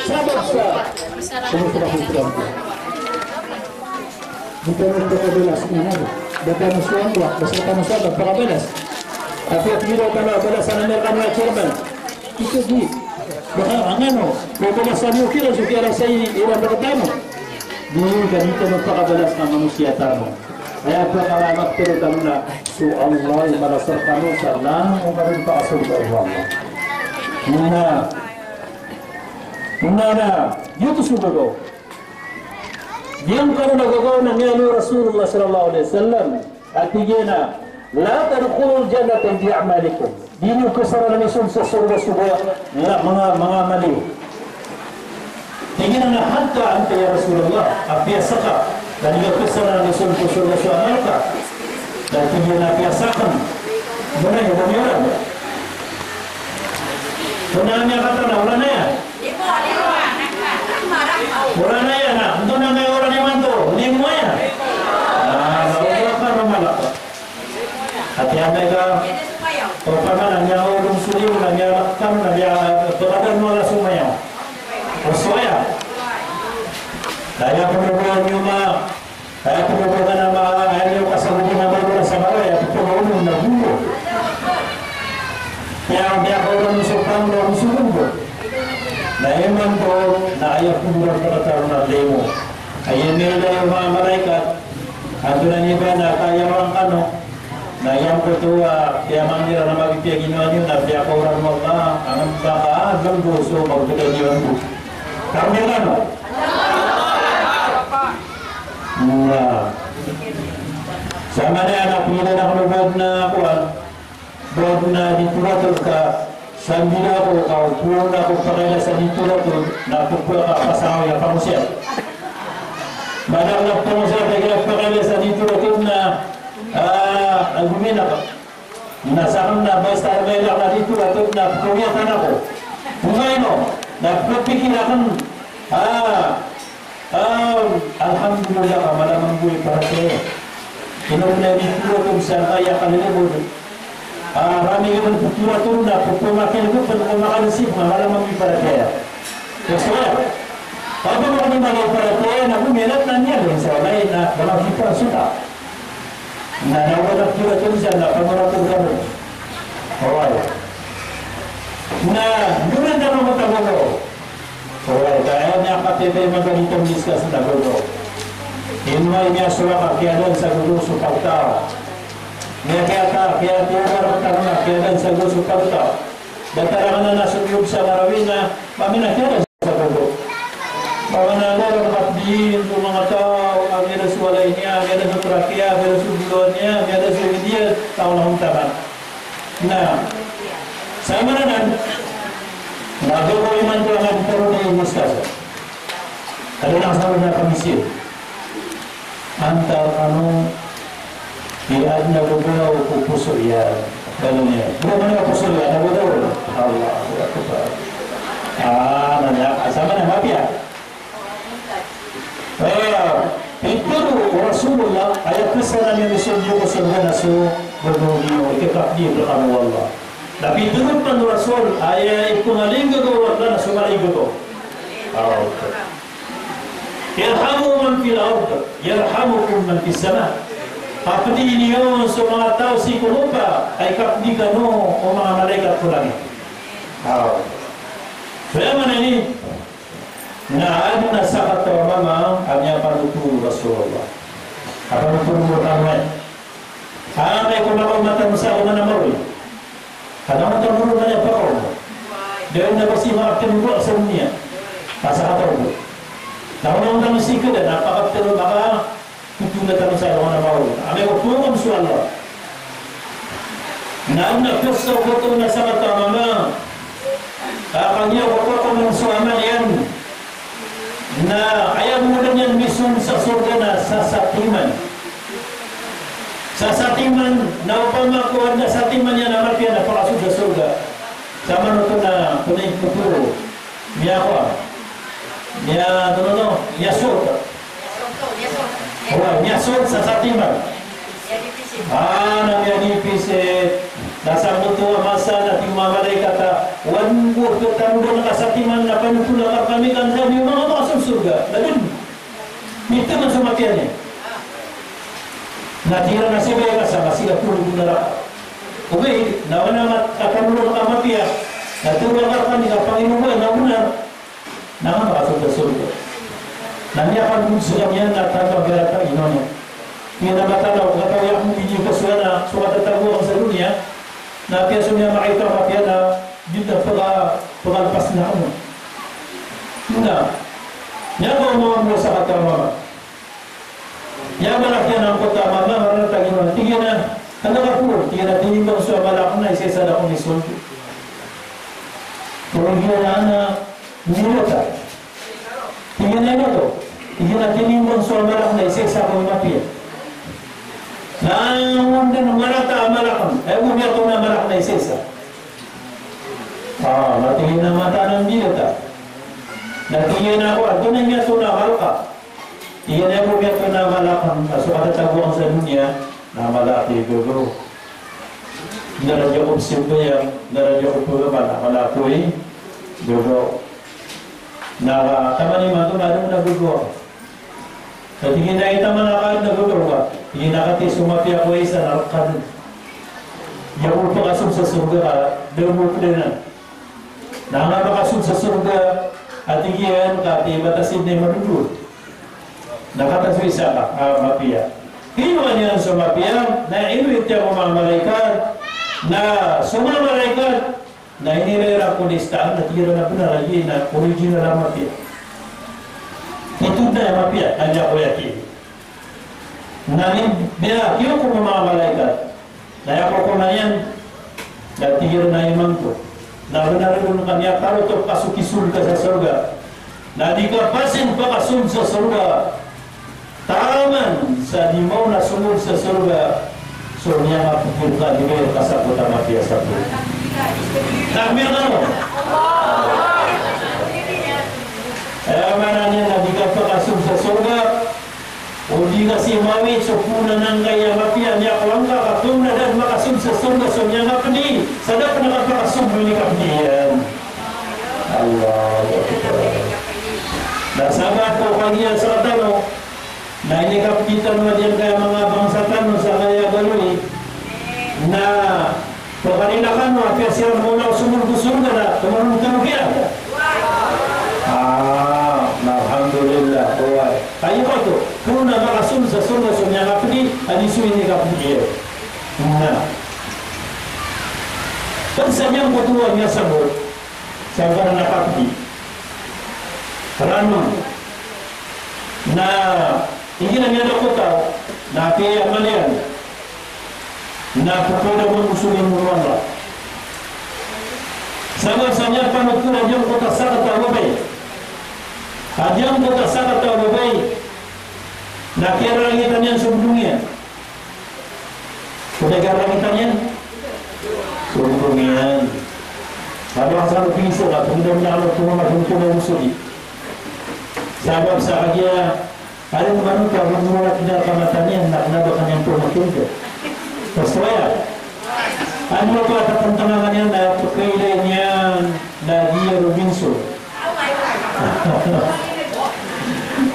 Sabar, sabar. Di tano pakabalas, na, na, di tano sowaan, basta tano sowaan, pakabalas. Apiya tig iran tano a balasan ami rkano a chairman. Ito di. Baka angano, pabalasan iyo kiran so kiyarasay iran rktano. Di, ka di tano pakabalas na manosiya tano. Aya pkalamat tano na so Allah i malas rkano sa langon kano pakasorga o Allah. Na, na, na, giyoto so gagaw. Giyangkanan a gagaw na miyaaloy o Rasulullah sallallahu alaihi wasallam a tig iyan a, "La tadkhulul jannata bi a'malikum." Di niyo khasaranani so sorga sa manga, manga, manga amal iyo. Tig iyan a, "Hatta anta ya Rasulullah, apiya ska, da niyo khasaranani so sorga sa amal ka?" Da tig iyan a, "Apiya sakn." Muna iyan, muna iyan. Muna iyan, kata na, muna iyan. Oran aya na, antonaa i oran imanto, limo aya. Ah, ba oto ka na malaka. Ati amay ka, opama na miyaolog so limo na miyalak tano na miya, pagkadaan mo ala so mayaw. O so aya. Kaya pagkadaan niyo ma, Aya pn o ba ka na ma, aya niyo kasabot na ba ka na sa mala, aya pn o ba na gulo. Kaya, kaya ko na so panglo, so gulo. Na imanto, na aya pn o ba ka na limo. Aya nila iyo manga malaikat, antonaa niyo ba na kaya rkano. Na giyangkoto a, kaya mangni ran a mapipiyaginawa niyo, na piyakaoran o Allah, angka ka, ah, ganggo so, magdagdag niyo anggo. Kami rkano. Na. Sa manaya na pngilala ko bo na kowan, bo na di toratod ka, sambi ako ka, opama ako pakailay sa di toratod, na pkha ka pasangawi a pangosiyat. Madakl a pangosiyat a aya pakailay sa di toratod na, ah, aguminak. Na sakn na basta a mailay akn a di toratod na pkawiyatan ako. Ongay no, na pkapikir akn. Ah, ah, alhamdulillah, ka mala mambo i paratiyaya. Ino pn a di toratod sa aya kalilibod. Ah, rami ka pn ptoratod na pkamakin ko pn ko makalsip na mala mambo i paratiyaya. Yes, sir. Pabor ko ni mala i paratiyaya na bumilat na niyan, insya Allah, na mala i paratiyaya. Na, na wala pira to sa na pamaratod kano. Oway. Na, duran tano matagogo. Oway, kaya niyan katete maganito miskas na gogo. Ino ay niya suwaka kiyadan sa gogo so pagtaw. Niya kiyata, kiyatiyagar tano na kiyadan sa gogo so pagtaw. Datar anan a so iyob sa Marawi na, mamin a kiyada sa kobor. Pamanalo ran kapdiin so manga taw a miyada so walay niya, miyada so trak iyan, miyada so bolawan iyan, miyada so id iyan, taw na ontaman. Na, sa maana nan, na gagawii man ko a manga paro di mustasa. Ada na sa maana pamisil. Antaa kano i adn a gagaw ko poso iyan. Gagawii niyan. Gagawii niyan ko poso iyan. Adn a gagaw. Allahu Akbar. Ah, na niyan. Sa maana mapiya. Eh, pitharo o Rasulullah, aya pesanan iyan so gagaw ko sorga na so gagaw niyo, ikakapdi rkano o Allah. Na pitharo pn o Rasul, aya ipangalinggagaw o Allah na so mala i gagaw. Ah, okay. Irhamu man fil ard, yarhamukum man fis sama. Kapdi niyo so manga taw sii ko lopa, ay kapdi kano o manga malaikat ko langit. Ah. So aya maana ini, na adn a sakataw a mama a miyapanothol o Rasulullah. A panothol o Rasulullah. Angkai ko makaoma tano sa alongan a maroli. Ka na mata moro na niyan pakaoma. Da niyan ba sii makaptano sa doniya. Pasakataw bo. Na onaan tano sii kda na pakaptano, makaptano tano sa alongan a maroli. Amay ko phoon so Allah. Na adn a pzawkatoon a sakataw a mama a kagiya ko pakaoma so ama niyan. Na aya bo dn iyan misold sa sorga na sasatiman. Sasatiman, na opama ko adn a satiman iyan a mapiya na pakasold sa sorga. Sa manoto na kunay ko puro. Miyakowa. Miya, ano, ano, miyasold. Oway, miyasold sa satiman. Ah, na miyadipisit. Na sangkoto a masa na tig o manga malaikat a, "Oway, bo, ptharoon ka sa satiman na panothol ka rkami kan sa di manga makasold sa sorga." Na dn. Mitaman so mapiya niyan. Na tig iran a sii ka sa, sii ka polo ko naraka. Ogaid na oway na mat-, ptharoon ka mapiya. Na tharo ka rkami ka panginoon ka na onar. Na manga makasold sa sorga. Na miyakangod skaniyan na tanto a giyangkaya a ino niyan. Tig iyan a matanaw, katawi ako, di niyo kasowa na so katatago akn sa doniya. Na apiya so miyamaito a mapiya na di na paka-, pakalpas na ako. Na, miyakaoma mambo sa sakataw a mama. Aya malak iyan angkoto a mama, marata ginawa. Tig iyan a, "Kna ka poro?" Tig iyan a, "Tinimbang so amalak na, isaisa da ko misold." Tig iyan a, "Ana, milata." Tig iyan a, "Ino oto?" Tig iyan a, "Tinimbang so amalak na, isaisa ko mimapiya." Na anda na marata a amalak na, aya bo miyatoon a amalak na isaisa. Ah, na tig iyan a mataan a milata. Na tig iyan a, "Ko, antonaa i miyatoon a amalak ka?" Tig iyan a, "Aya bo miyatoon a amalak akn, a so katatago akn sa doniya na mala ko i gagaw. Ndara di ako pzambayang, ndara di ako pagamal, na mala ko i gagaw." Na taman imanto na adn a gagaw. Sa tig iyan a, "Aya taman a adn a gagaw ka." Tig iyan a, "Katii so mapiya ko isa na rk ka dn. Aya bo pakasold sa sorga ka, da bo pd anan." Na aya makasold sa sorga a tig iyan ka, tig iyan a, "Batas iyan na i madodon." Na katii so isa ka, ah, mapiya. Kinowa niyan so mapiya, na inowit iyan ko manga malaikat. Na so manga malaikat na inilay iran ko listaan, na tig iran a bnar a giya na original a mapiya. Ito dn a mapiya, na aya ko yakin. Na aya kiyokom o manga malaikat. Na aya kokoman iyan, na tig iran a imanto. Na bnar dn ka miyakaroto ka so kisold ka sa sorga. Na di ka pasin pakasold sa sorga. Taman sa di maona somold sa sorga so miyangapikir ka, di ka kasabot a mapiya sa sorga. Takbir kano. Aya maana niyan na di ka pakasold sa sorga. O di ka sii mawit so phoon angkaya mapiya, miyakowa ngka ka phoon a da dn makasold sa sorga so miyangapdi, sa da pn a kapakasold o inikapdi iyan. Allahu Akbar. Na sabap ko kagiya sa tano, na inikapdi tano a giyangkaya manga bangsa tano sa kaya galoy. Na Pkhalila kano a apiya siran maona o somold ko sorga na tomaron tano kiran. Ah, na alhamdulillah, oway. Kagiya oto, phoon a makasold sa sorga so miyangapdi, a di so inikapdi iyan. Na. Pd sa giyangkoto a miyasabot sa giyangkanan a kapdi. Rano. Na igira miyadako taw, na piya maliyan. Na pkada mambo so limo o Allah. Sabap sa miyapanothol a giyangkoto a sakataw a babay. A giyangkoto a sakataw a babay. Na kiyararangitan iyan so bodong iyan. Kiyararangitan iyan so bodong iyan. Sabap sa ano piso ka, pagdam na ano, tumama, tumama, usuli. Sabap sa kagiya Aya mambo ka, mambo ka kinakamataniyan na kna ba kaniyan pmakin'ga. Pzaya. Ano ka tatantanga kaniyan na pkailay niyan na giya Robinson.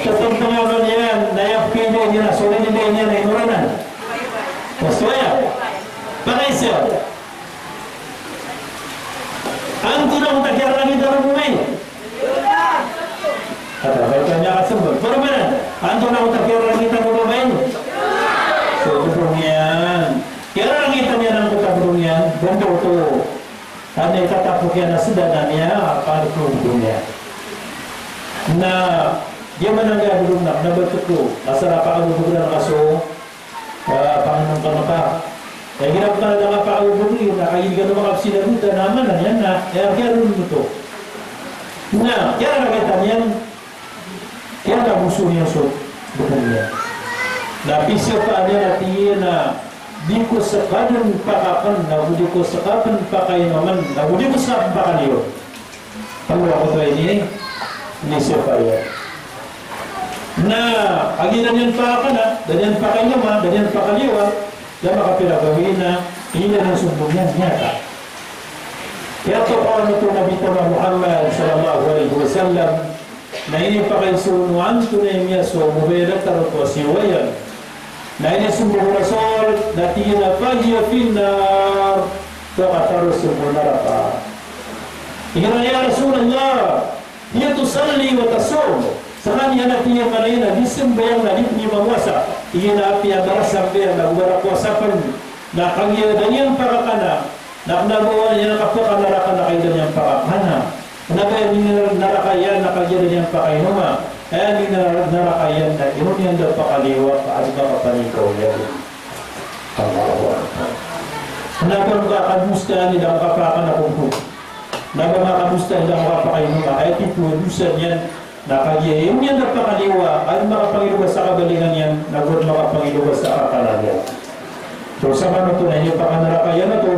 Tatantanga kaniyan na aya pkailay niyan na so lilay niyan na inoranan. Pzaya. Pakaisa. Antonaa oto a kiyararangitan o babay? Kata, balik niyan a kasmbag. Pero mana, antonaa oto a kiyararangitan o babay? So bodong iyan. Kiyararangitan iyan angkoto a bodong iyan, bambo oto. Kna itatapok iyan a sda na miyapanothol o bodong iyan. Na, di manangga bodong na, na ba tko, asar a pakagogodan ka so Ah, panganon ka maka. Kaya igira ko tana da nga pakagogodan iyo, na kagiya di kano makapsinagotan, na mana niyan na, eh, kaya ron mo to. Na, kaya na kita niyan, kaya na gusto niya so, bukan niya. Na pisa pa niya na tiyan na, di ko sekaden pakakan, na di ko sekaden pakainoman, na di ko sekaden pakaliyo. Telo a koto a ini, ini sifat iyan. Na, a giya da niyan pakakana, da niyan pakainoma, da niyan pakaliyowa, da makapira gawii na, ini na so bodong iyan, miyaka. Aya pakaonoto o Nabi tano a Muhammad sallallahu alaihi wasallam, na inipakaiza on o antonaa i miyasowa o babay a datar oto a siyowa iyan. Na inismbag o Rasul, na tig iyan a, "Fahiya fin nar," so kataros iyan ko naraka. Tig iyan a, "Ya Rasulullah, hiya tusalli wa tasum." Skaniyan a tig iyan a mala iyan a di sambayang na di pn iyan mamowasa. Tig iyan a apiya barasambayang na go barapowasa pn. Na kagiya da niyan pakakana, na kna ba aya niyan a kapakanaraka na kagiya da niyan pakakana. Kna ba aya minanaraka iyan na kagiya da niyan pakainoma. Aya minanaraka iyan na ino niyan da pakaliyowa ka adn a kapanikaw iyan. Allahu Akbar. Kna ba ngka kadosa iyan da ngka pakakana ko bokor. Kna ba ngka kadosa iyan da ngka pakainoma. Aya titho a dosa niyan na kagiya ino niyan da pakaliyowa, adn a kapangiloba sa kabalingan iyan, na go adn a kapangiloba sa kakanan iyan. So, sa manoto na ino pakanaraka iyan oto,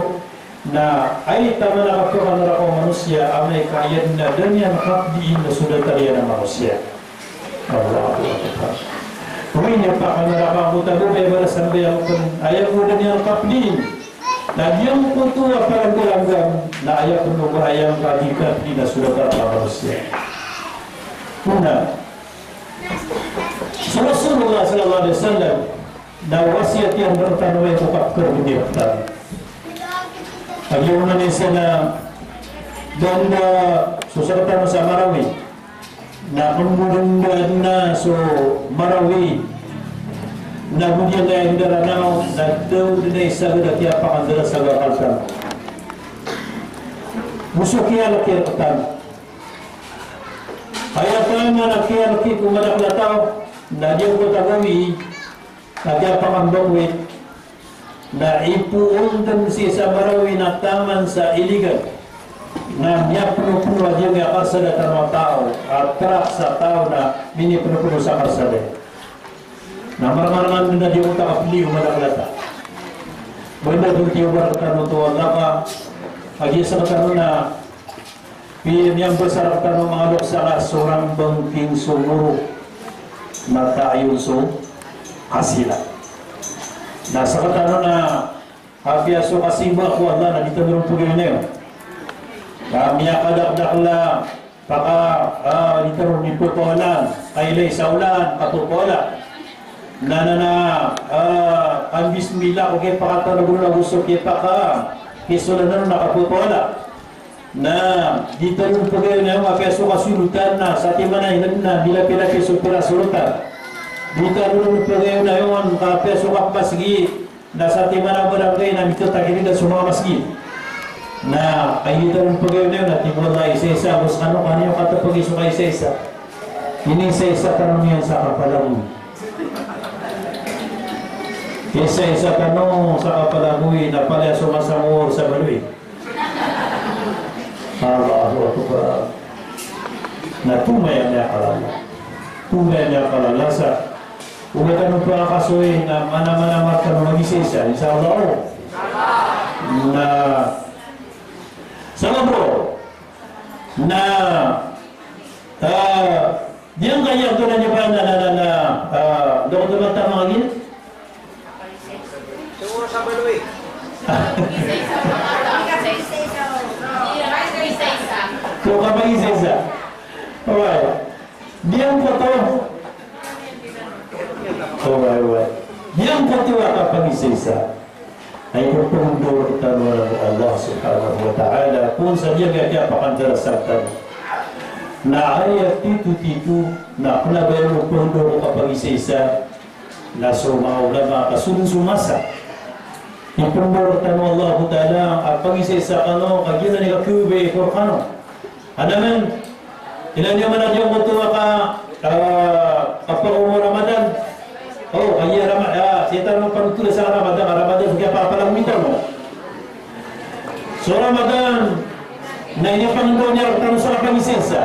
na aya taman a kapakanaraka o manosiya, amay ka aya dn a da niyan kapdiin na so datar iyan a manosiya. Allahu Akbar. Oway, ino pakanaraka angkoto a babay a barasambayang pn, aya ko da niyan kapdiin. Na giyangkoto a paranggam-ranggam, na aya pn o ba aya ngka di kapdiin na so datar a manosiya. Ona, so Rasulullah sallallahu alaihi wasallam, na wasiyat iyan rktano a aya ko kapkarbdi rktano. A giya onan isa na da dn a so sktano sa Marawi. Na kmbodn da dn a so Marawi. Na go dn a aya dn a Ranao, na da dn a isa a da kiyapakandara sa gakal tano. Go so kiyalki rktano. Aya taman a kiyalki ko madakl a taw, na giyangkoto a gawii, na kiyapakambawit. Na ipoon dn sii sa Marawi na taman sa Iligan. Na miyapnopno a giyangkaya karsada tano a taw, a trak sa taw na minipnopno sa karsada. Na marmarngan dn a giyangkoto a kapli o madakl a taw. Banda dn tiyobar tano oto a laka, a giya sktano na Pi-, miyambasar tano manga loks a ka so rambang king so moro, na tayon so kasila. Na sktano na apiya so kasimba ko Allah na di tano ron pagayonayon. Na miyakadakdakl a paka, ah, di tano ron ipapawala, kailay sa olan, kapapawala. Na, na, na, ah, kambismila ko kiyapakatano ron ago so kiyapaka, kisolanan na kapapawala. Na di tano pagayonayon apiya so kasolotan na satiman a inadn na milapilapi so pira solotan. Di tano pagayonayon ka apiya so kapmasgit na satiman a barangay na mitatakilid a so manga masgit. Na kagiya tano pagayonan na tig o Allah, isaisa ako skano, kaniyo katapagi so kaisaisa. Inisaisa tano niyan sa kapalagoy. Isaisa tano sa kapalagoy na palaya so masangor sa baloy. Allahu Akbar. Na tomaya miyakalala. Tomaya miyakalala sa oba tano pakasoy na mana-mana tano magisaisa, insha Allah. Na sabap roo na, ah, giyangkaya oto na niyan pa na, na, na, na, ah, doktor Mata Mangin. So, kapagisaisa. Oway. Giyangkoto. Oway, oway. Giyangkoto a kapagisaisa. Ay ko pangondor tano o Allah Subhanahu wa Ta'ala, pn sa giyangkaya a kiyapakandarasan tano. Na aya titotito, na kna ba iyan pangondor o kapagisaisa, na so manga ulama ka so dn so masa. Ipangondor tano o Allah Ta'ala a pagisaisa kano, kagiya na ikakiyobe ko rkano. Anda man, ilaya niyo man a giyangkoto a ka, ah, kapakaoma o Ramadan. O, kagiya Rama-, ah, sii tano panotola sa Ramadan, Ramadan so kiyapakapalagoy tano. So Ramadan, na inipangndao niyan rktano sa kapagisaisa.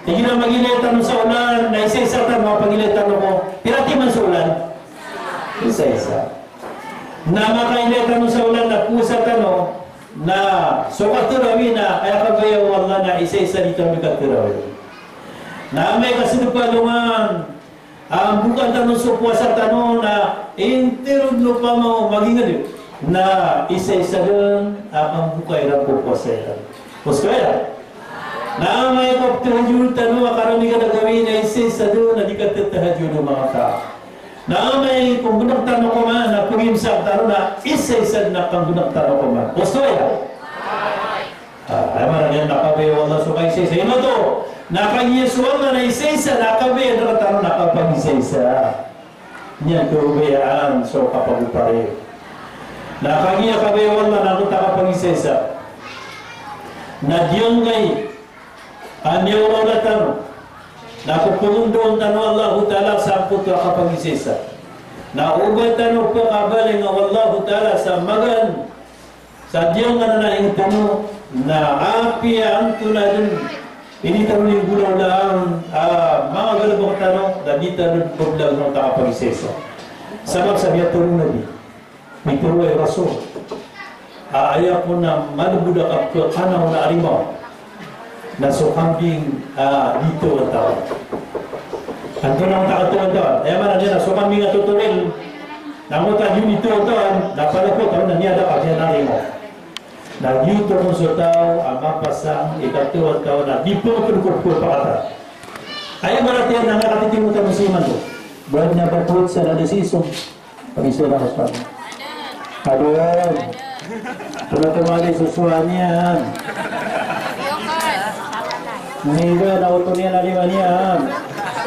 Igira magilaya tano sa olan, na isaisa tano, pagilaya tano ko pira timan sa olan? Isaisa. Na makailaya tano sa olan na powasa tano, na so katarawi na aya kabaya o Allah na isaisa di tano di katarawi. Na amay ka sii dn palongan a mboka tano so powasa tano na intiro dn opama o magingd, na isaisa dn a kamboka iran ko powasa iran. Osto aya? Na amay ka ptahajud tano a karami ka da gawii na isaisa dn a di katatahajud o manga taw. Na amay ko nggnk tano koman na pngimsak tano na isaisa dn a kanggnk tano koman. Osto aya? Ah, aya maana niyan na kabaya o Allah so kaisaisa. Ino oto? Na kagiya so Allah na isaisa, na kabaya dn rktano na kapagisaisa. Niyan kabayaan so kapagopari. Na kagiya kabaya o Allah na rktano kapagisaisa. Na giyangkai a miyaolaola tano na pphangondon tano o Allahu Ta'ala sangkoto a kapagisaisa. Na oba tano pkhabalinga o Allahu Ta'ala sa magaan sa giyangkanan a ingd tano, na apiya antonaa dn initaro niyan golaolaan a manga galbk tano, na di tano dn pblagoon a kapagisaisa. Sabap sa miyataro o Nabi, mitharo o Rasul a aya kon a malbod a kapkhakan o arimaw na so kambing a di taw a taw. Antonaa i taw a taw? Aya maana niyan na so kambing a totoril na angkoto a di taw a taw, na palapot a taw na miyada ka niyan a arimaw. Na giyoto kon so taw a mapasang i kataw a taw na di pn pn ko pn pakata. Aya maana niyan na nga katitimo tano sii man to. Ba niyan ba pn sa da sii so Pag-isa lang sa. Aduh. Pura tumali so suwa niyan. Niga na oto niyan a lima niyan.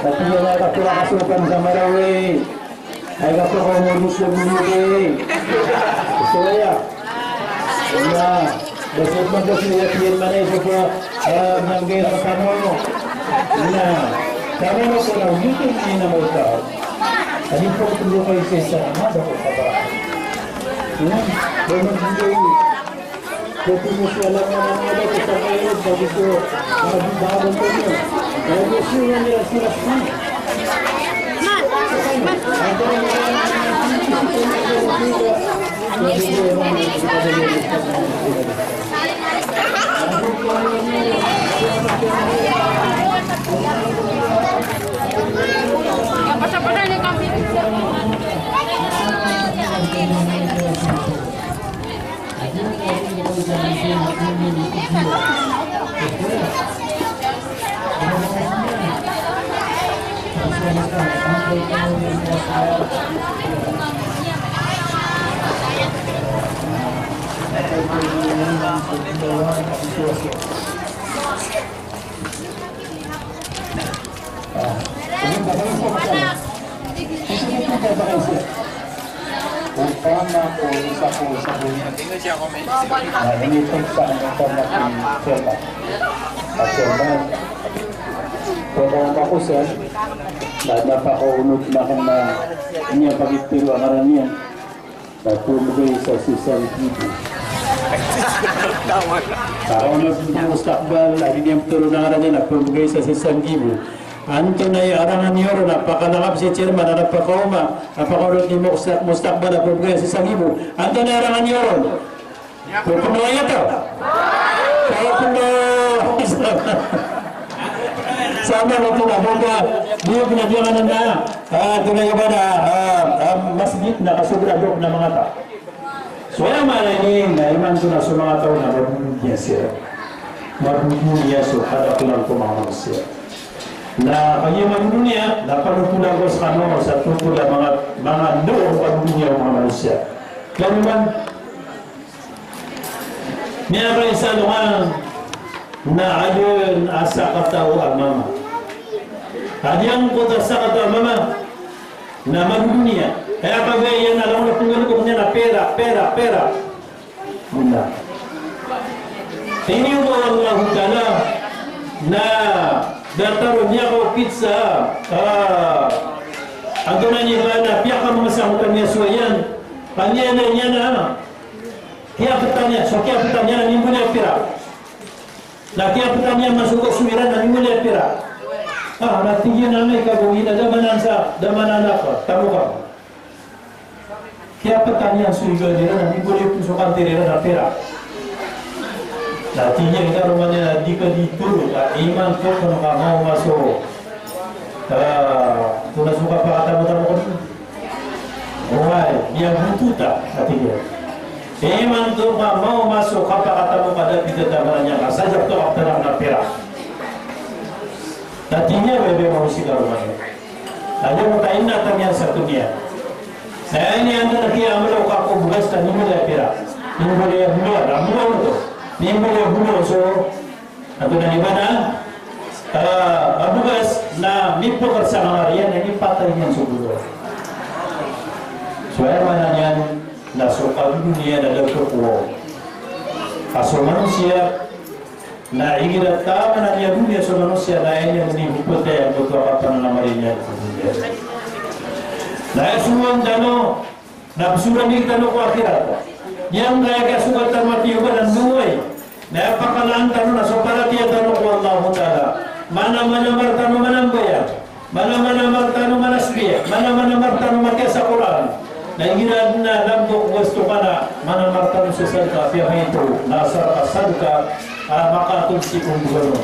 Tapi niyan na kapira kasukan sa Marawi. Ay kapira ko modus na bumili. Suwa ya. Wala. Basta man kasi niya tiyan man ay sa pa, ah, nangge sa kamo. Na, kamo na po na, yun yung ina mo ka. Ano po kung lo kayo sa isa, ama, dapat ka ba? Hmm? Ba magbigay? Pati mo siya lang na mga dapat sa kayo, sabi ko, mga bibawal ko niyo. Kaya mo siya nila sila sa Opama ko isa ko isa ko niyan. Na initeg sa ano pa na ki Sir. A Sir, ko opama ko Sir, na mapakaonot na kna niyan pagitero a ngaran iyan. Na pmbgay sa sisang gibo. Kaonot ko mustakbal, a di niyan ptharoon a ngaran iyan, na pmbgay sa sisang gibo. Antonaa i arangan iyo ron a pakalangkap si chairman a pakaoma, a pakaonot i musta-, mustakbal a pmbgay sa sisang gibo? Antonaa i arangan iyo ron? Pkno aya ta? Pkno. Sama na pn a banda, di pn a diyaman na, ah, tunay ka ba na, ah, ah, masjid na kasobra dok na manga ta. So aya maana niyan na imanto na so manga taw na madudunya sira. Madudunya so kadaklan ko manga manosiya. Na kagiya madudunya, na panotolan ko skano sa totol a manga, manga ndao ko kadudunya o manga manosiya. Kaya naman, miyakaisa alongan na adn a sakataw a mama. Adn angkoto a sakataw a mama na madudunya. Aya kabaya iyan na langon a pnggalbk iyan na pera, pera, pera. Wala. Iniyoba o Allahu Ta'ala na datar o miyakaokit sa, ah, antonaa niyan ba na piyakamasangkotan iyan so iyan. Paniyan iyan na kiyaptan iyan, so kiyaptan iyan na mimbaloy a pira. Na kiyaptan iyan masoko so iran na mimbaloy a pira. Ah, na tig iyan a amay ka bo, ina, da man anan sa, da man anan ka, tamo ka. Kiyaptan iyan so iga iran na mimbaloy pn so kantir iran a pira. Na tig iyan, karoma niyan a di ka di toro, a imanto pn ka maoma so, ah, antonaa so kapakatamotamo ko. Oway, miyagoto ta, a tig iyan. Imanto ka maoma so kapakatamo ka da pithataman iyan ka sa diyakto kaptana a pira. Na tig iyan, bebe, mawsi karoma niyan. Na di mo ta inatan iyan sa doniya. Na aya niyan na kiyaamlo ka ko bogas na mimbaloy a pira. Mimbaloy a holo, na molo oto. Mimbaloy a holo, so, antonaa niyan ba na, ah, a bogas na mipakar sa manga riyan, na inipatay niyan so holo. So aya maana niyan na so kadodoniya na da ko. Ka so manosiya, na igira taman a miyadoniya so manosiya na aya niyan di hopotay angkoto a kapananamari niyan. Na aya sogoan tano, na pzoran di tano ko akhirat. Giyangkaya kiyasogat tano a tiyoba na ndoay. Na aya pakalaan tano na so paratiyaya tano ko Allahu Ta'ala. Mana-mana mar tano manambayang. Mana-mana mar tano manasbih, mana-mana mar tano matiya sa Qur'an. Na igira adn a lambok o wasto ka na mana mar tano sa sadka, apiya maito na asar ka sadka, ah, makatod si kondogano.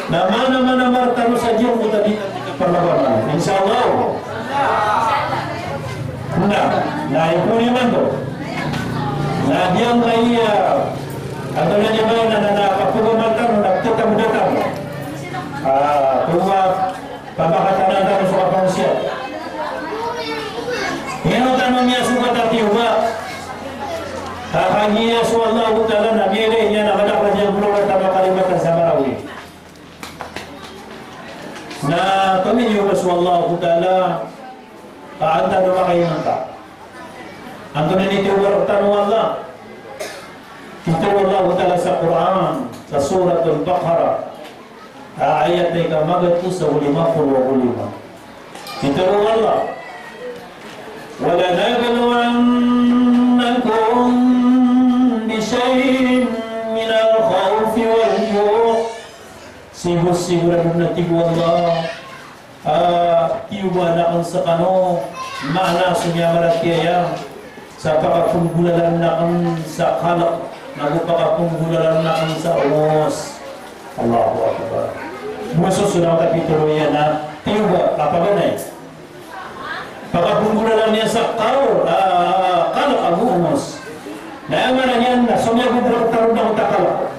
Na mana-mana mar tano sa giyangkoto a di tano di parlabanan. Insha Allah. Na, na ipon imanto. Na giyangkaya, antonaa niyan ba na, na, na, kapagomar tano, na ptatamoda tano. Ah, tuwa, Pamakatanaan tano so kapangosiyat. Ino tano miyasogat a tiyoba. Ka kagiya so Allahu Ta'ala na miyailay niyan a madakl a giyangkoto a tano a kalimatan sa Marawi. Na paminiyoba so Allahu Ta'ala, ka an tano makaingat ka. Antonaa i tiyoba rktano o Allah? Pitharo o Allahu Ta'ala sa Qur'an, sa Suratul Baqarah. Ah, ayat a ika magatos ago lima polo ago lima. Pitharo o Allah, "Walanabluwannakum bishay'in minal khawfi wal ju'." Sigo-, sigorado na, tig o Allah, ah, tiyoba akn skano, maana so miyamaratiyaya, sa pakaponggolalan akn sa kalk, nago pakaponggolalan akn sa ongos. Allahu Akbar. Masosoda a kapitharo iyan a tiyoba, kapaganay. Pakaponggolalan iyan sa kal-, ah, kalk ago ongos. Na aya maana niyan na so miyagodarok tano na oto a kalk.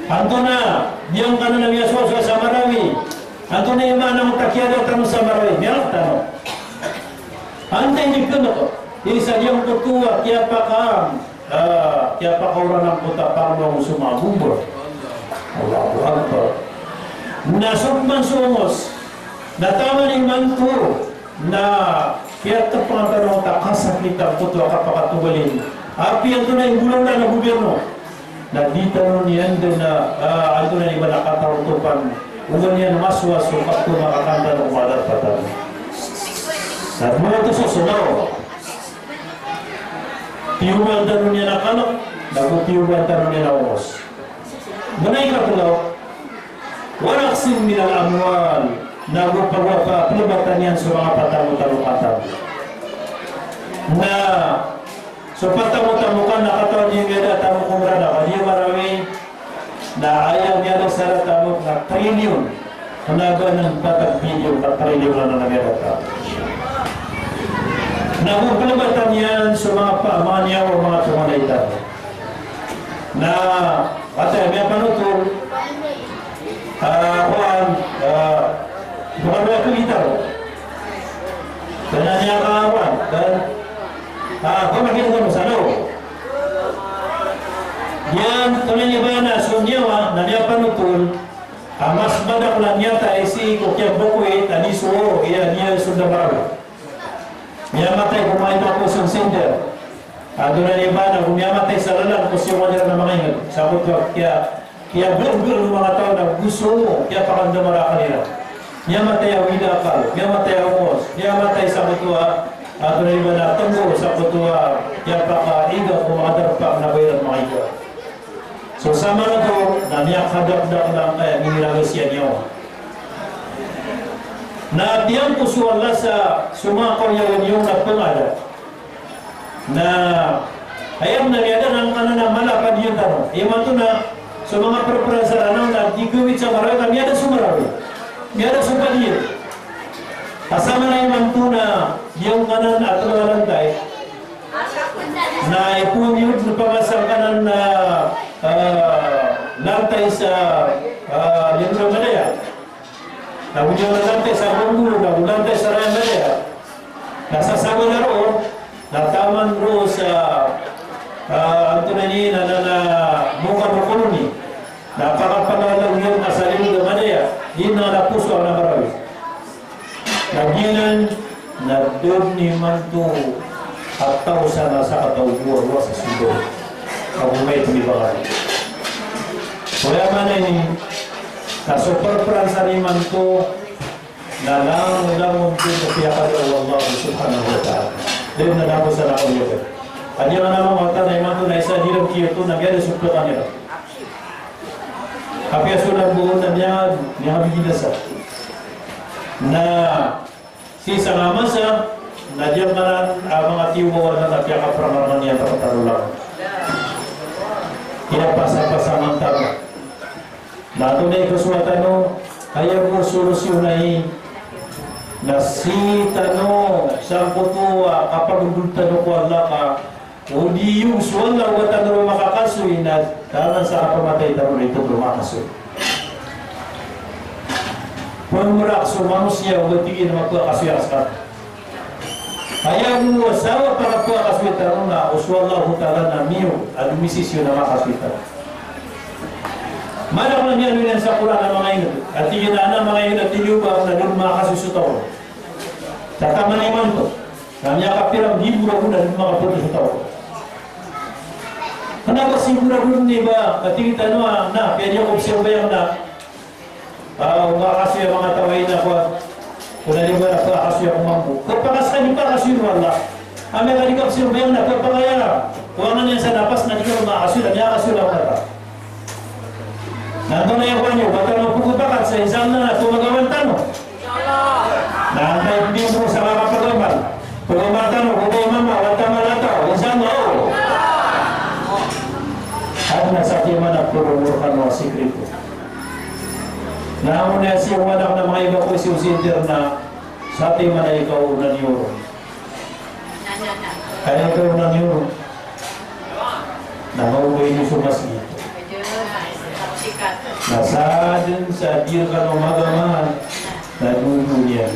Antonaa, giyangkanan a miyasowasowa sa Marawi. Antonaa i maana o takiyada tano sa Marawi, miyalk tano. Antaa i di kalk, isa giyangkoto a kiyapaka-, ah, kiyapakaoran angkoto a pangno ago so manga bomba. Allahu Akbar. Na so pman so ongos, na taman imanto, Na kiyatapang tano ta kasakit angkoto a kapakatogalin. Apiya antonaa i mbolawan a gobyerno, na di tano niyan dn a, ah, antonaa i ba na katarotopan. Ogaid niyan masowa so kapto makakan tano ko manga darpa tano. Na dowa otos so sonaw. Tiyoban tano niyan a kalk, na go tiyoban tano niyan a omos. Manga ikatlo, wa naqsin minal amwal, na go pagwa pa, plbatan iyan so manga patamotamo ka tano. Na so patamotamo ka na katawan iyan miyada a tamok o mrad a ka di marawi, na aya miyada sa tamok na trilyon, kna ba nan patag bilyon ka trilyon anan a miyada a tamok. Na go plbatan iyan so manga pa, manga niyawa o manga tonganay tano. Na, ata, miyapanotol, ah, kowan, ah, bukan ba kami tao. Kena niya kawan, kan? Ah, kowan, makita ko sa loob. Iyan, kena niya ba na so niyawa, na miyapanotol, ah, mas madakl a miyatay sii ko kiyabokoy, tani so, iya, niya so da marawi. Miyamatay ko manga iba ko sensender. Antonaa i ba na go miyamatay sa lalan ko siyoman iran a manga ingd. Sabot a kiya, kiyaberber o manga taw na go so, kiyapakandamar a akal iran. Miyamatay a awid a akal, miyamatay a omos, miyamatay sabot a, antonaa i ba na tenggo, sabot a kiyapakaiga ko manga darpa kna ba iran manga iga. So samanoto na miyakadakdakl angkaya miniraga siya niyo. Na tiyangko so Allah sa so manga kawiyagan iyo na pengada. Na aya na miyada na angkanan a mala a padiyan tano. Imanto na so manga perpera sa Ranaw na di gawii sa Marawi na miyada so Marawi. Miyada so padiyan. Asama na imanto na di angkanan a telo a lantay. Na ipoon iyo dn pamasa angkanan a, ah, lantay sa, ah, Lindro Madaya. Na go niyan lantay sa Bangolo, na go lantay sa Raya Madaya. Na sa sabala roo, na taman roo sa, ah, antonaa ini, na, na, na, Mokano Colony. Na pakapalalag iyan ka sa Lindro Madaya, di na na poso a Marawi. Na giyanan na da dn imanto a taw sa na sakataw dowa, dowa sa sold. Ago maito i ba ka. Aya maana ini, na so perperan san imanto na langon, langon ko piyakada o Allah subhanahu wa ta'ala. Da dn a da ko sa na kawiyagan. Aya maana manga wata na imanto na isa di iran kiyoto na miyada so pekakan iran. Apiya so labo na miya, miyabigay na sa. Na sii sa manga masa, na di angkanan a manga tiyoba o Allah na piyakaprangaraman iyan a taro lang. Kiyapasapasa man tano. Na antonaa i kasowa tano, aya bo solusyon ai, na sii tano sangkoto a kapagondod tano ko Allah ka O di iyo so Allah o ba tano ron makakasoy na taman sa kapamatay tano na ito ron makakasoy. Pemrak so manosiya o ba tig iyan a mapakasoy a kasoy. Aya bo a sabap a kapakasoy tano na o so Allahu Ta'ala na miyo a domisisyon a makakasoy tano. Madakl a miyaaloy niyan sa Qur'an a manga ingd. A tig iyan a manga ingd a tig iyo ba na da ron makakasoy so taw. Sa taman imanto. Na miyakapira nggibo ragon a da ron makaporo so taw. Kna ba sii bo ragon i ba, katii tano a, na, piyadi ako pzambayang na, ah, o ba kasoy a manga taw a ina ko, ko na di ba na ba kasoy ako mambo. Ko pakaskaniyan pakasoy o Allah. Amay ka di ka pzambayang na pakasoy. Ko angan iyan sa napas na di ka makasoy, na miyakasoy a manga taw. Na antonaa i kowan iyo, ba tano pkhapakat sa insha Allah na tomagamal tano. Na antaa i pd iyo sa kapagamal. Pagamal tano, ko da i mama, wata malataw, insha Allah. Adn a satiman a pd o mor kano a sikreto. Na amo na sii o wanak na manga iba ko sii o sinter na satiman a ikaw na niyo ron. Aya ikaw na niyo ron. Na maoto iyo so masgit. Na sadn sa di rkano magamal na dodo niyan.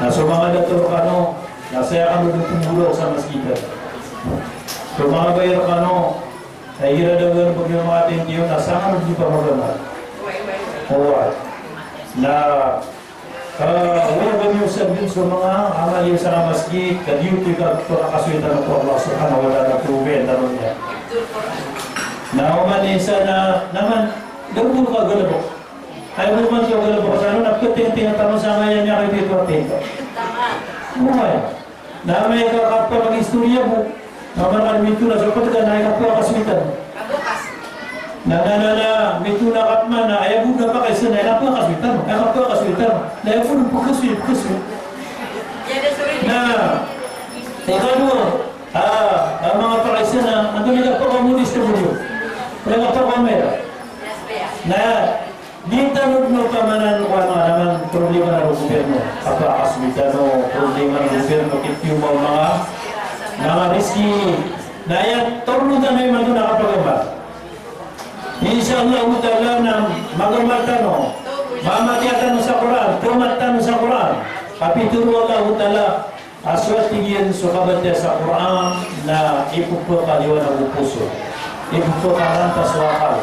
Na so manga dato rkano, na saya kano dn pmboraok sa masgit. So manga bai rkano, na igira da gano pagyo manga atin tiyo, na saya kano dn pamagamal. Oway. Na Ah, wala ba niyo sabihin so manga amal iyo sa masgit, ka di oto i kapakasoy tano ko Allah Subhanahu wa Ta'ala, ko ogaid tano niyan. Na oman isa na, naman, da bo ka galebek. Aya bo man so galebek sa ano, na petingting tano sa maya niyan kay pito a tingka. Buhay. Na amay ka kapakistoriya bo, na manga mitona so ptk na aya kapakasoy tano. Na, na, na, na, mitona ka pman na aya bo na pakaisa na aya kapakasoy tano, aya kapakasoy tano. Na aya bo na pakasoy, pakasoy. Na, ikadowa, ah, ah, manga pakaisa na, antonaa i kapakamonis tano bo. Aya kapakaomera. Na, Di tano dn opama na, ano, ko ano, ano, ano, problema na roo gobyerno. Kapakasoy tano, problema na roo gobyerno, kitiyo ba o manga, manga riski. Na aya toro tano imanto na kapagamal. Insha Allahu Ta'ala na magamal tano. Mamatiya tano sa Qur'an, tomat tano sa Qur'an. Kapitharo o Allahu Ta'ala, a so, tig iyan, so kabatiya sa Qur'an na ipphakaliwanag o poso, ipphakarantas o akal,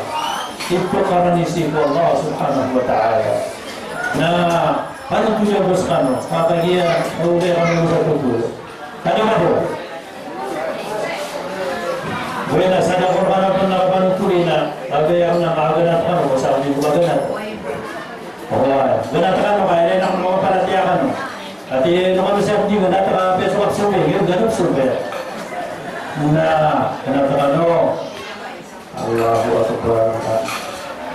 ipphakaranisi ko Allah Subhanahu wa Ta'ala. Na panothol iyan bo skano, kagiya ogaid kano sa thotol. Kano ba bo? Wena, sa da ko kano pn na panothol iyan, kagiya na maganat kano, sa di ko maganat. Oway, ganat kano, kaya na makaparatiyaya kano. Ati, no kano siya di ganat, ka peso ka survey, ganat survey. Na, ganat kano. Allahu Akbar.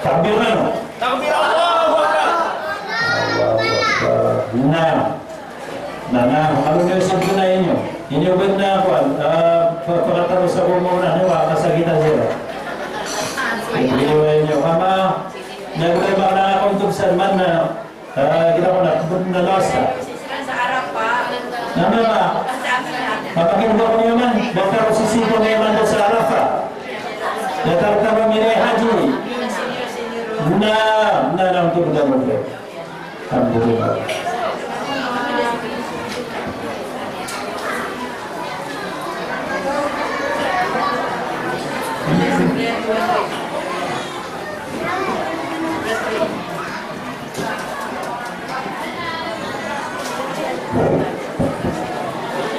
Takbir kano. Takbir, Allahu Akbar. Allahu Akbar. Na, na, na, ano na sa ginawa niyo? Inyo ba na, kuwan, ah, pa-, pakatapos ako muna, ano, ah, kasakitan sila. Inyo ba inyo, ama, na, na, na, na, na, na, na, Ah, kita ko na, na lost ka. Na, na, na. Papakinig ako niyo man, datar o sisii ko niyo man sa Arafah. Datar tano miyailay haji. Na, na, na, untuk bergabung. Alhamdulillah.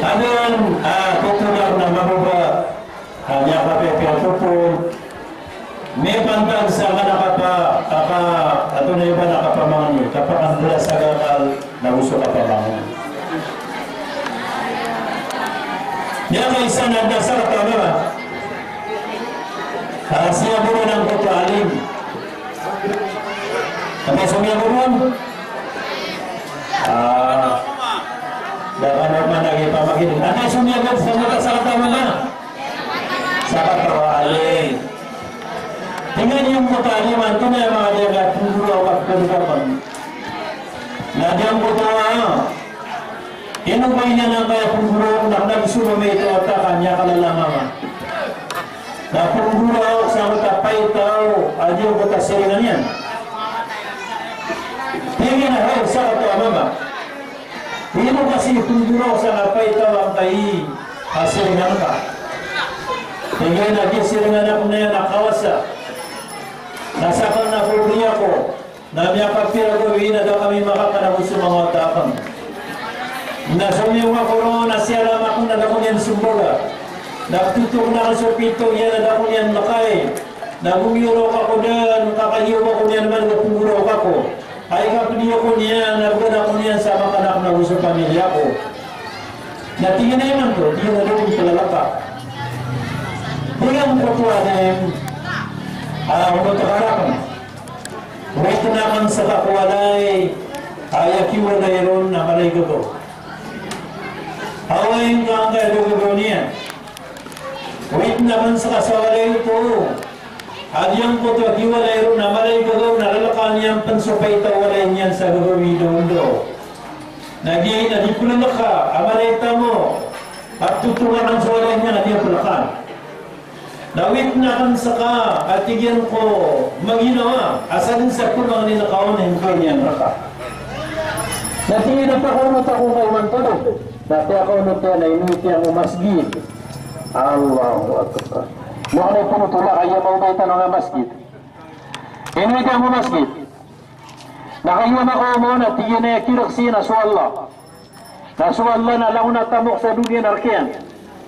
Adn a koto na mababa a miyakapiyapiya a koto. Mipantag sa kna kapa, kapa, ato na iba na kapamangni, kapakandala sa gakal na oso kapamangni. Miyakaisa na da sa kapamangni. Ah, siya bo na angkoto a alim. Antaa i somiyagoron? Ah, da kano man lagid pamakineg. Antaa i somiyagoron sa mata sa katawa na? Sa katawa, alim. Tingnan niyo angkoto a alim, antonaa i manga diyaga pngguraw ka pngguraw. Na di angkoto a, ino ba iyan angkaya pngguraw, na kna so mamaito a ta ka niyan kalalaman. Na pngguraw sa angkoto a paitaw a di angkoto a siringan iyan. Tig iyan a hay sakataw a mama, ino ka sii pngguraw sa angkai paitaw angkai a siringan ka? Tig iyan a giya siringan akn iyan a kawasa. Na sakn na pngguraw ako. Na miyakapira gawii na da kami makakna bo so manga wata akn. Na somiyong ako ron na siyalam akn na da ako niyan sombaga. Na ptotokn akn so pito iyan na da ako niyan makay. Na gomiyorok ako dn, kakaiyog ako niyan man na pngguraw ako. Ay kapdiyo ako niyan, na bgan ako niyan sa makanak na bo so pamilya ko. Na tig iyan a imanto, tig iyan a da ako niyan plalaka. Tig iyan a koto a alim, ah, onot akn. Witn akn ska ko walay, aya kiwalay ron na mala i gagaw. Oway, ngka angkaya gagaw niyan. Witn akn ska sa walay oto. A giyangkoto a kiwalay ron na mala i gagaw na lalkaan iyan pn so paitaw a walay niyan sa gagaw i dawndaw. Na giya na di plalaka a mala i tamo. A ptotokn akn so walay niyan a di plalaka. Na witn akn ska, a tig iyan ko maginawa, a sadn sa pmangnin ka on a ingka niyan rka. Na tig iyan a pakaonot ako ngka imanto. Na piyakaonot iyan a inowit iyan ko masgit. Allahu Akbar. Makaonot tano a aya maoma i tano a masgit. Inowit iyan ko masgit. Na kagiya makaoma on a tig iyan a kireksi na so Allah. Na so Allah na langon a tamok sa doniya na rk iyan.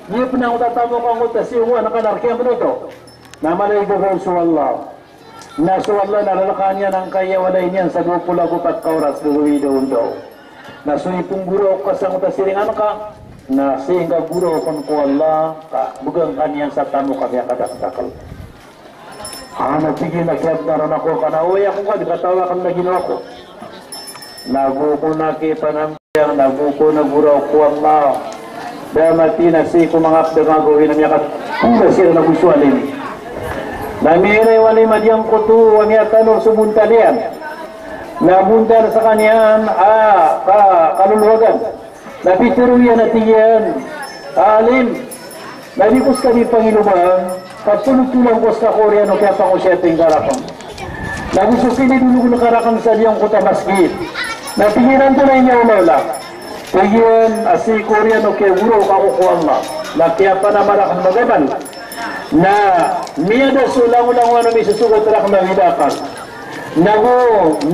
Aya pn a angkoto a tamok angkoto a siyowa na ka na rk iyan pn oto. Na mala i gagaw so Allah. Na so Allah na lalkaan iyan angkaya walay niyan sa dowa polo ago pat ka oras gagawii daondaw. Na so ipnggoraok ka sa angkoto a siringan ka, na sii ngka goraokn ko Allah, ka bgan ka niyan sa tamok a miyakadakdakl. A, na tig iyan a kiyabnar ako ka na, oway ako ka, di kataw akn na ginawa ko. Na go ko na kipanam- Nago ko na goraok ko Allah. Da mati na sii ko manga pd a gagawii na miyakatoro siran ago so alim. Na miyailay o alim a giyangkoto a miyatanor so bontal iyan. Na bontal skaniyan a ka-, kalolowagan. Na pitharo iyan a tig iyan a alim. Na di ko ska di pangiloba, ka polotolan ko ska ko oriyan o kiyapangosiyat ingka rakn. Nago so kinidologn ka rakn sa giyangkoto a masgit. Na tig iyan a antonaa i miyaolaola. Tig iyan a sii ko oriyan o kiyagoraok ako ko Allah. Na kiyapanamar akn magamal. Na miyada so langolangon o misosogat rakn a widakal. Nago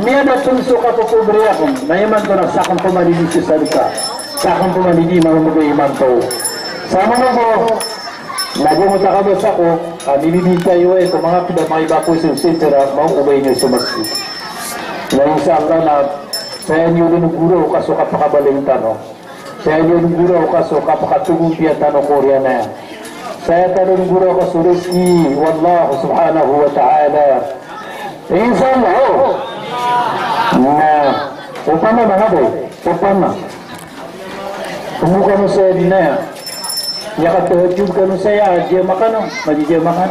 miyada pn so kapopobre akn, na imanto na sakn pman i di sadka, sakn pman i di mamamgay imanto. Sa manga bo, na di mo takabasa ko, a mibibintay o ay ko manga pd a manga iba ko so sitra, maoobay niyo so masgit. Na insha Allah na, saya niyo dn goraok ka so kapakabalin tano. Saya niyo dn goraok ka so kapakatogompiya tano ko oriyan iyan. Saya tano dn goraok ka so rizki o Allah subhanahu wa ta'ala. Insha Allah. Na, opama na nga ba? Opama. Kung kano saya dn aya. Aya katahajjud kano saya, a di makan, o. Madi di makan.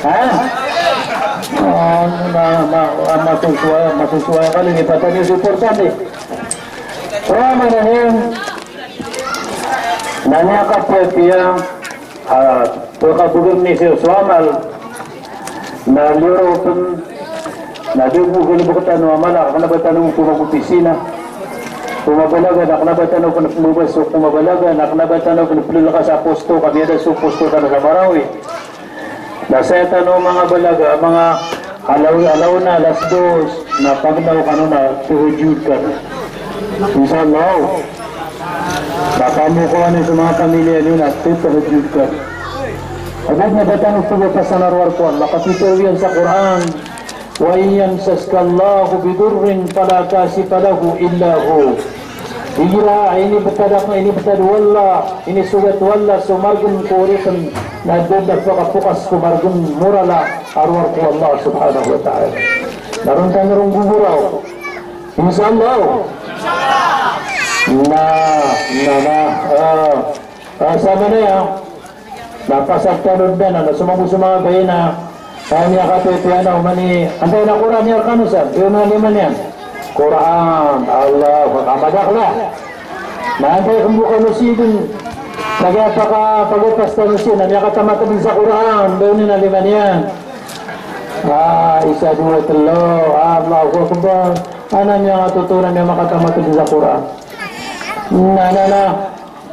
Ha? Ah, ma-, ma-, ah, masosowa, masosowa kano, ini patani so importante. Opama na niyan, na miyakapiyapiya, ah, pkabgan iyan so amal, na liyo ron, na di bo galbk tano a mala, kna ba tano pn magopisina. Ko mabalaga na kna ba tano pn pmbabasa, ko mabalaga na kna ba tano pn plalakas a posto, ka miyada so posto tano sa Marawi. Na saya tano manga balaga, manga alaw-, alaw na alas dos, na pagnaw kano na tahajjud kano. Insha Allah. Na pamokawani so manga pamilya niyo na tahajjud kano. Abot na ba tano pmbabasa na rowar ko Allah, ka pitharo iyan sa Qur'an, "Wa in yamsaska Allahu bidurrin fala kashifa lahu illa hu." Igira inibtad akn, inibtad o Allah, inisogat o Allah so margn ko oripn, na da dn a pakapokas ko margn, morala a rowar ko Allah subhanahu wa ta'ala. Na ron tano ron gogoraok. Insha Allah. Na, na, na, ah, ah, samanaya, na pasad tano dn anan, na so manga bo so manga bai na, ah, miyakatitiyan a oman i, antaa i Qur'an iyan rkano san, di oman i lima niyan. Qur'an, Allahu Akbar, madakl a. Na antaa i kmbo kano sii dn, sa giya paka-, pagapas tano sii, na miyakatamat dn sa Qur'an, di oman i lima niyan. Ah, isa, dowa, tlo, Allahu Akbar. Ana miyakatoto na miyamakatamat dn sa Qur'an. Na, na, na.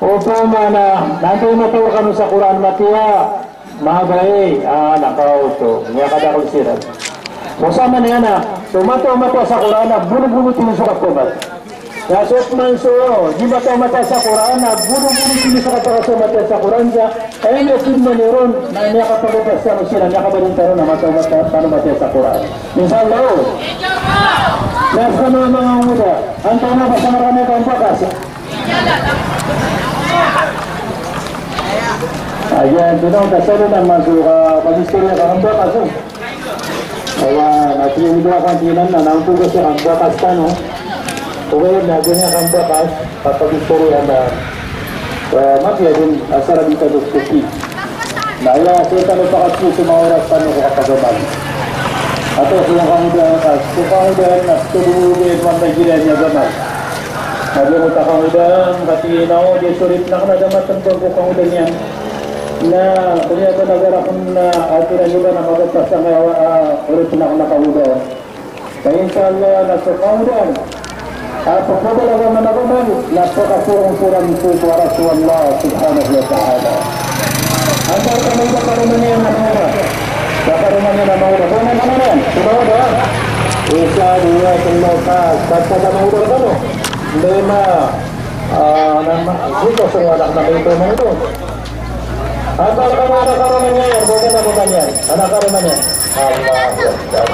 Opama na, na antaa i mataw kano sa Qur'an, matiya, mabaya, ah, na kaoto, miyakadakl siran. Opama na, na, so mataw, mataw sa Qur'an, na bolobolo tino so kakomat. Na so pman so di mataw, mataw sa Qur'an, na bolobolo tino so kakomat sa mataw sa Qur'an, sa, eh, na so pman iron, na miyakapagabasa tano siran, miyakabalin tano na mataw, mataw, tano mataw sa Qur'an. Insha Allah. Na skano a manga oda, antaa na ba sa marami a kambakas. Aya, ito na, ta sa ron na masok a pag-istorya ka kambakas, o. Aya, na tig iyan a ba kan tinan na, na angkoto a kambakas tano. Ogaid na giyangkai a kambakas, kapag-istorya na, eh, mapiya dn, asar a di ka doskopi. Na aya, so tano pakatlo so manga oras tano ko kapagamal. Ato, so kangodaan ka, so kangodaan na, so dn ogaid man na giya niyan gamal. Na di mo ta kangodaan, kati na o, di sorip na kna da matmbang ko kangodaan iyan. Na, koniya ba na garakn na, ati na niyo ba na magapasang a, a, orip na kna kangodaan. Ka insha Allah na so kangodaan a pkhabalaga man a gamal na pkasorong siran so, so aras o Allah subhanahu wa ta'ala. Antaa i karoma iyan a manga oda? Ba karoma iyan a manga oda? Ba manga oda? Ba manga oda? Isa, dowa, tlo, pat, pat ka mangolog kano. Lima, ah, anam, pito, so anak na ito mangolog. Anak kano, anak kano man iyan, bukan na, bukan iyan. Anak kano man iyan. Allahu Akbar.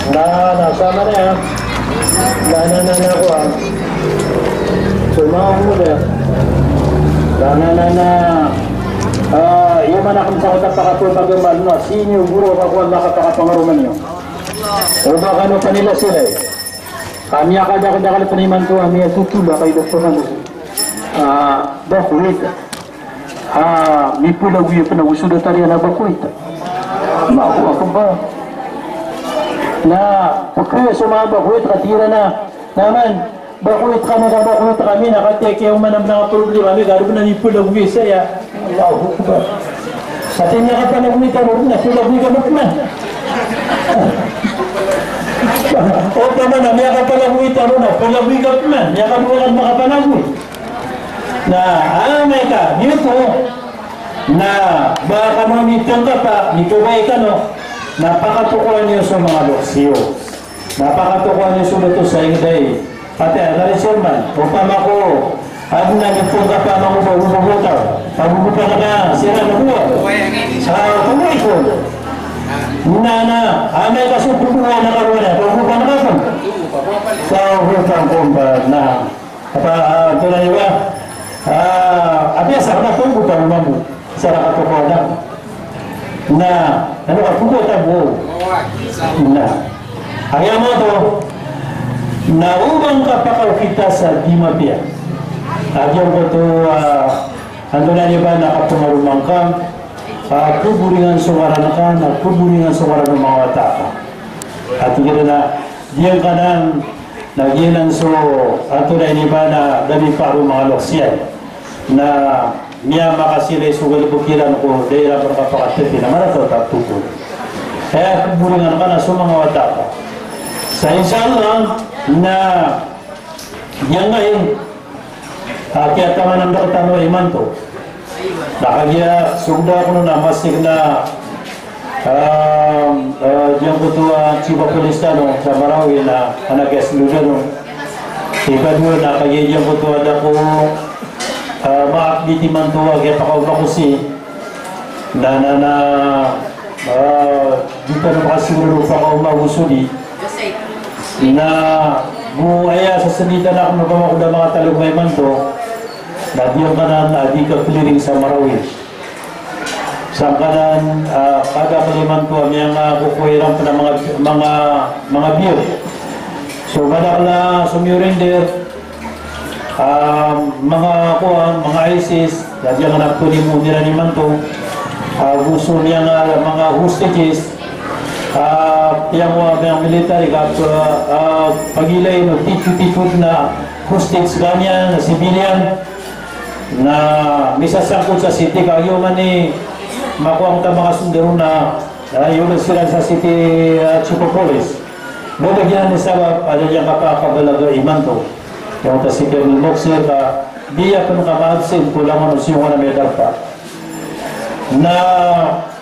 Na, na, sama na iyan. Na, na, na, na, kuwan. Sumama mo na. Na, na, na, na. Ah, iya man akn sa kota pakapagambal na, sino guro ka kuwan na kapakapangaroman iyo. O ba kano panila sila eh. Kami a kadakadakal pn imanto a miyatotol a kay doktor kano. Ah, bakwit. Ah, mipolagoy pn a goso da tariyan a bakwit. Allahu Akbar. Na, pkaya so manga bakwit, katharo iran a, na man, bakwit kami ka bakwit kami, na katii a kiyaoma na manga problema ami, ka adn a mipolagoy saya. Allahu Akbar. Katii a miyakapalagoy tano ron na polagoy ka pman. Opama na miyakapalagoy tano na polagoy ka pman, miyakadowa ka makapalagoy. Na amay ka giyoto, na ba kano mitngkapa, mitobay kano, na pakatokowan iyo so manga loks iyo. Na pakatokowan iyo so loks sa ingd ai. Pati a dari chairman, opama ko adn a mitngkapa a manga oba, oba, oba taw, pagogopan ka siran a dowa. Sa, tungay ko. Na, na, amay ka so dowa na karowa na, pagogopan ka pn. Sa, oba, oba, na. Apa, ah, antonaa i ba? Ah, apiya sa kna pnggopan mambo. Sa rakatokaw na. Na, ano ka, pnggopan bo. Na. Aya maoto, na o ba ngka pakaokita sa di mapiya. A giyangkoto, ah, antonaa i ba na kapangaroma ngka, ah, pboringan so ngaran ka, na pboringan so ngaran o manga wata ka. Ati giyangkanan, na giyanan so, antonaa i ba na da mipaaro o manga loks iyan. Na miyamakasilay so galbk iran ko da iran pn kapakatpi na marata o tatotol. Aya pboringan ka na so manga wata ka. Sa insha Allah, na giyangkai a kiyatamanan rktano imanto. Na kagiya sogda ko na masig na, ah, ah, giyangkoto a chief of police tano sa Marawi na anak iya sogda no. Ikadowa na kagiya giyangkoto a da ko, ah, ma-update imanto a kiyapakaoma ko si Na, na, na, ah, di tano makasigurado pakaoma o sodi. Na, go aya sasnditan akn o ba mako da makatalingoma imanto. Na giyangkanan a di ka-clearing sa Marawi. Sangkanan, ah, kada kalimanto a miyangakokowa iran pn a manga, manga, manga biyo. So, madakl a somiyorinder, Ah, manga kowan, manga ISIS, na giyangkanan a pnimoon iran imanto. Ah, go so miyanga, manga hostages. Ah, giyangkoto a miyanga military ka, ah, pagilay o titho-titho na hostage kaniyan, na civilian. Na misasangkot sa city ka, iyo man i makowa angkoto a manga sondaro na, na iyo siran sa city, ah, chief of police. Botol giyanan i sabap a da giyangkaya kapakabalaga imanto. Aya oto si Colonel Moksir ka di akn ka ma-absent ko langon o siyongan a miyadapa. Na,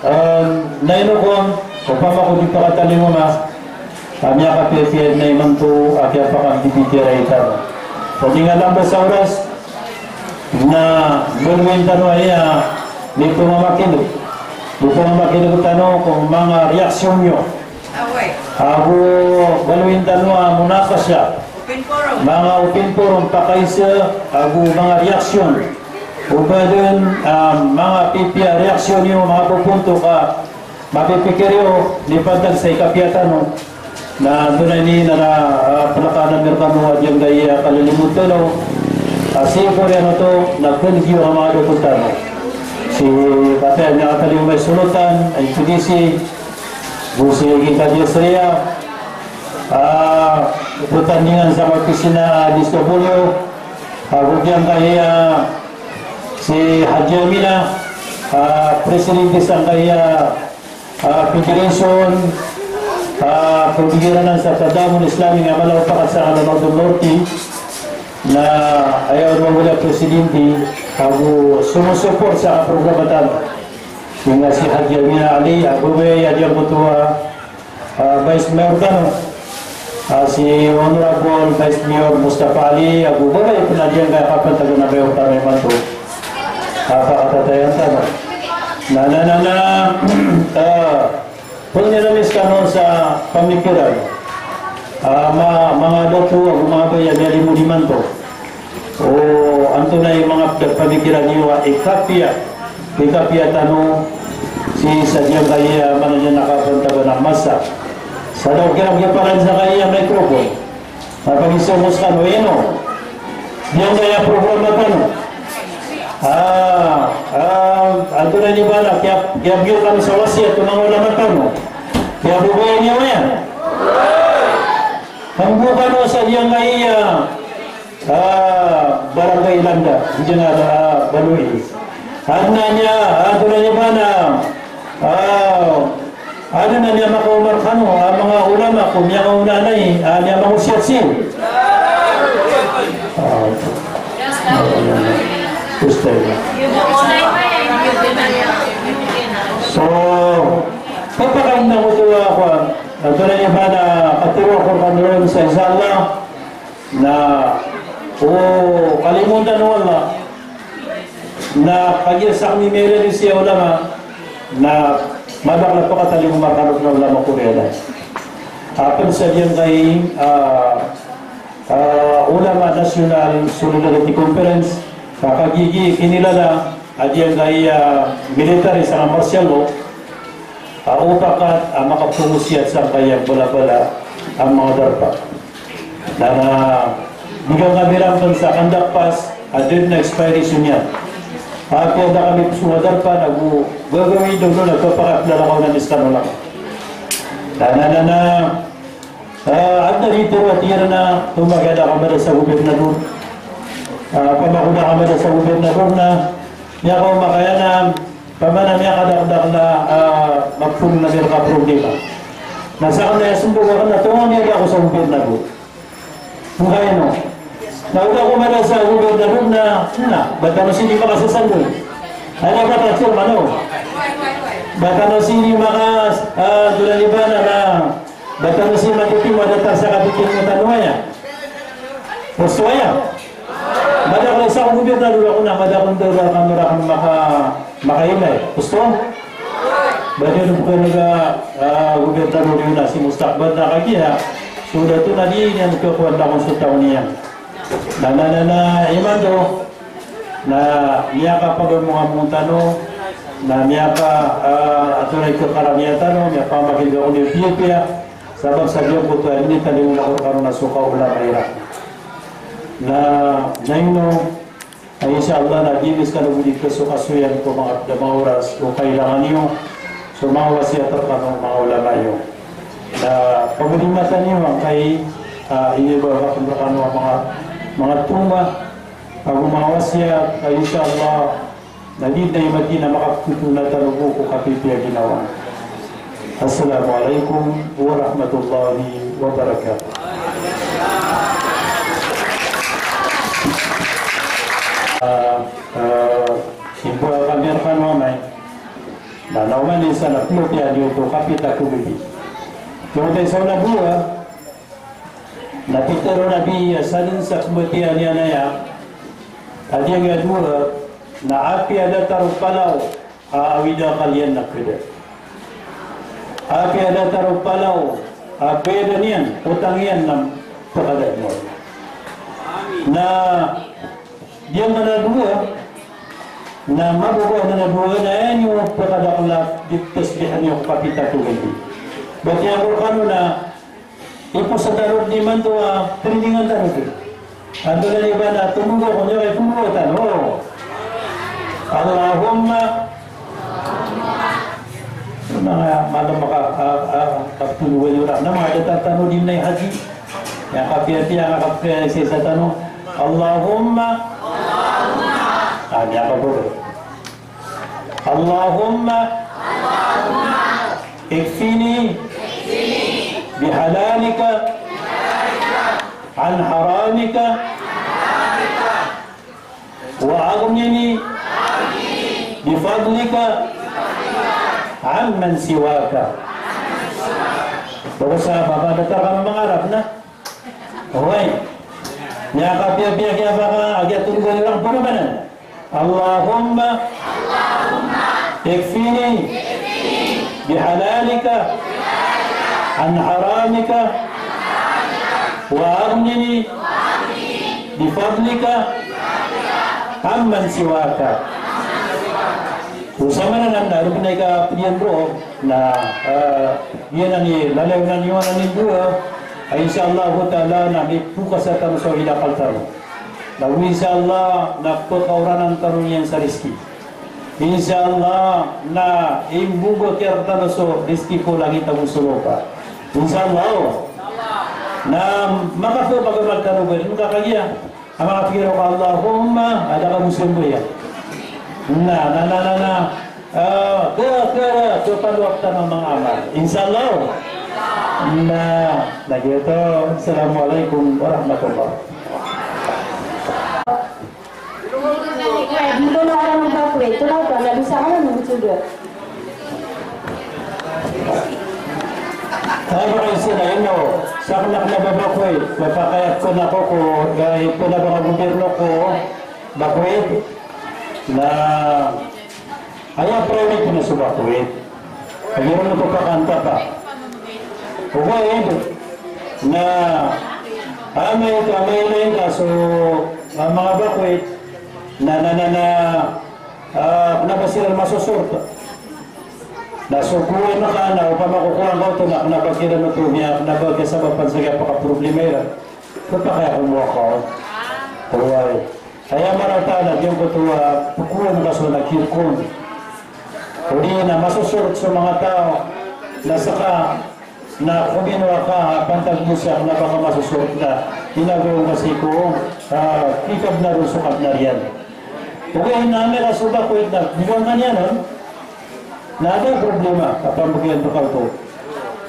em, na ino kon, opama ko di pakatalingoma, a miyakapiyapiya dn imanto a kiyapakambibitiyarai tano. Pati nga lamba sa oras, na baloyin tano aya, di pamamakinig. Di pamamakinig tano ko manga reaksyon iyo. Ago baloyin tano a munakasha. Open forum. Manga open forum, pakaisa, ago manga reaksyon. O ba dn, ah, manga pipiya reaksyon iyo, manga poponto ka mapipikir iyo, di pantag sa ikapiya tano. Na antonaa ini na, ah, plkaan ami rkano a giyangkaya kalilimod tano. Ah, sii ko oriyan oto, na kn giyo a manga doktor tano. Si Kapten Niya Katalingoma i Solotan, I P D C, Go si Gita Jisria, ah, pertandingan sa opisina, ah, D S W, ah, go giyangkaya si Haji Amina, ah, presidente sangkaya, ah, federation, ah, pagigiranan sa Tadamun Islami nga mala o pakat sa Alam Abdul Norte, na aya on mambo a presidente, ago sumusuport sa programa tano. Nga si Haji Amina Ali, ago ba aya giyangkoto a, Ah, Vice Mayor tano, ah, si Honorable Vice Mayor Mustafa Ali, ago babay pn a giyangkaya kapantagan a mayor tano imanto. Ah, pakatatayan tano. Na, na, na, na, ah, pangni ami skano sa pamikiran. Ah, ma-, manga dato ago manga babay a miyalimod imanto. O antonaa i manga pd a pamikiran iyo a ikapiya, ikapiya tano sii sa giyangkaya maana niyan a kapantagan a masa. Sa daw kiran giyaparan sa kaya microphone. Na pagiza mo skano ino giyangkaya programa tano. Ah, ah, antonaa i ba na kiya, kiyabiyo kano sa wasiyat o manga ulama tano. Kiyaboboyan iyo aya. Panggo kano sa giyangkaya Ah, Barangay Landa, di dn a, ah, Baloy. Adn a niya, adn a niya ba na, ah, adn a niya makaoma rkano a manga ulama ko miyakaona anay, ah, niya mangosiyat sii. Ah, gusto. So, papakain na ko to, ah, kwan. Adn a niya ba na katero ako rkano ron sa, insha Allah. Na o kalimoon tano o Allah, na kagiya sakn i miyailay sii a ulama, na madakl a pakatalingoma rkano a ulama ko riyailay. A pd sa giyangkai, ah, ah, Ulama National Solidarity Conference, ka kagiya kinilala a giyangkai, ah, military sangkai martial law, a opakat a makapangosiyat sangkaya balabala a manga darpa. Na, na, di ka nga mirampan sa Conduct Pass a da dn a expiration iyan. Apiya da kami pzong a darpa na go gagawii dn on a kapakaplalakaw na miskan o lakaw. Na, na, na, na, ah, adn a di tero a tig iran a tomaga da ka mada sa gobernador. Ah, pamako da ka mada sa gobernador na miyakaoma ka iyan a Pamana miyakadakdakl a, ah, mapolong na di rka problema. Na sakn na aya sondog akn na tonganay ako sa gobernador. Ongkaino? Na o da ako mada sa gobernador na, na, ba tano sii di makasasandol? Aya ba tano sii mano? Ba tano sii di maka, ah, dolan ibarat na, ba tano sii matitimo a datar sa kapikir tano aya? Osto aya? Madakl sa gobernador ako na madakl da rakn, rakn maka, makailay. Osto? Ba di on pkhan'g a, ah, gobernador iyo na si Mustakbal na kagiya so dato na di niyan kakowan rakn so taw niyan. Na, na, na, na, imanto na miyakapagamong-among tano, na miyaka, ah, ato na ikakaramiya tano, miyakamakin'g ako niyo piyapiya, sabap sa giyangkoto a initalingoma ko rkano na so kaolama iran. Na, na ino, na insha Allah na giya miskan o bo di kasokasoyan ko manga pd a manga oras o kailangan iyo so manga wasiyat rkano o manga olama iyo. Na pagrimatan iyo angkai, ah, inibagak rkano a manga, manga toma ago manga wasiyat, ah, insha Allah, na di dn a imanto na makaptotona tano bo ko kapipiya ginawa. Assalamu alaikum warahmatullahi wabarakatuh. Ah, ah, imbawag ami rkano amay. Na, na oman i isa na plotiya niyo to kapita ko bibi. Plotiya sa ona dowa, na pitharo o Nabi a sadn sa pmbatiya niyan aya a giyangkaya dowa na apiya datar o palaw a awida akal iyan na khada. Apiya datar o palaw a bayadan iyan, otang iyan na pkhada niyan. Na giyangkanan a dowa, na maboboan a dowa na aya niyo pkhadakl a di tasbih niyo kapita ko bibi. Batiya ko rkano na Ipos a tano dn imanto a trainingan tano dn. Antonaa i ba na tondog ako niyan, ipondog tano. Allahumma. Manga madam maka, a, a, kaptondog iran na manga datar tano dn na i haji. Aya kapiyapiya, aya kapiya isa-isa tano. Allahumma. A, aya kapiya. اللهم اكفني بحلالك عن حرامك وأغنني بفضلك عمن سواك. Ko sa baba datar ka mangarap na. Oway. Aya kapiyapiya kiya baka a giya torogan iran pn a maana. Allahumma ikfini bihalalika an haramika wa aghnini bifadlika amman siwaka. Osaman anan na roo pn i kapdiyan roo na, eh, giyanan i lalayon anan i dowa, a insha Allahu ta'ala na mipokas tano so inakal tano. Na insha Allah na pkaoranan tano niyan sa rizki. Insha Allah na imbogak iyan rktano so rizki ko langit ago so lopa. Insha Allah. Na makapagamal tano ba, di makakagiya. Ama ka pigiro ka Allahumma, ada ka Muslim bo iyan. Na, na, na, na, na. Ah, kaya, kaya, kaya palo akta na manga amal. Insha Allah. Na, na giyoto. Assalamualaikum warahmatullah. Di ko na alam ang bakwit. Ito na ba? Nabisa ka na ng suga. Kaya ba kayo sila, ino? Sa akin na babakwit, mapakayat ko na ko ko, kaya ito na ba ang gobyerno ko, bakwit? Na, aya priority na so bakwit. Kaya rin ito pakanta pa. Ogaid na amay ka, amay na ka so, ah, manga bakwit na, na, na, na, ah, kna ba siran masosort. Na so gowani ka na opama ko kowan ka oto na kna ba kiran oto niyan, kna ba kiyasabapan sa kiyapakaproblema iran. Pphakay ako mo ako. Oway. Aya Mara o Ta'ala giyangkoto a pkowaan ka so na kirkon. Odi na masosort so manga taw na ska na kominowa ka a pantag bo sa kna ba ka masosort na inagoon ka sii ko, ah, kikabnar o so kabnar iyan. Ogaid na amay ka so bakwit na bigan ka niyan on. Na da a problema a pambagian rka oto.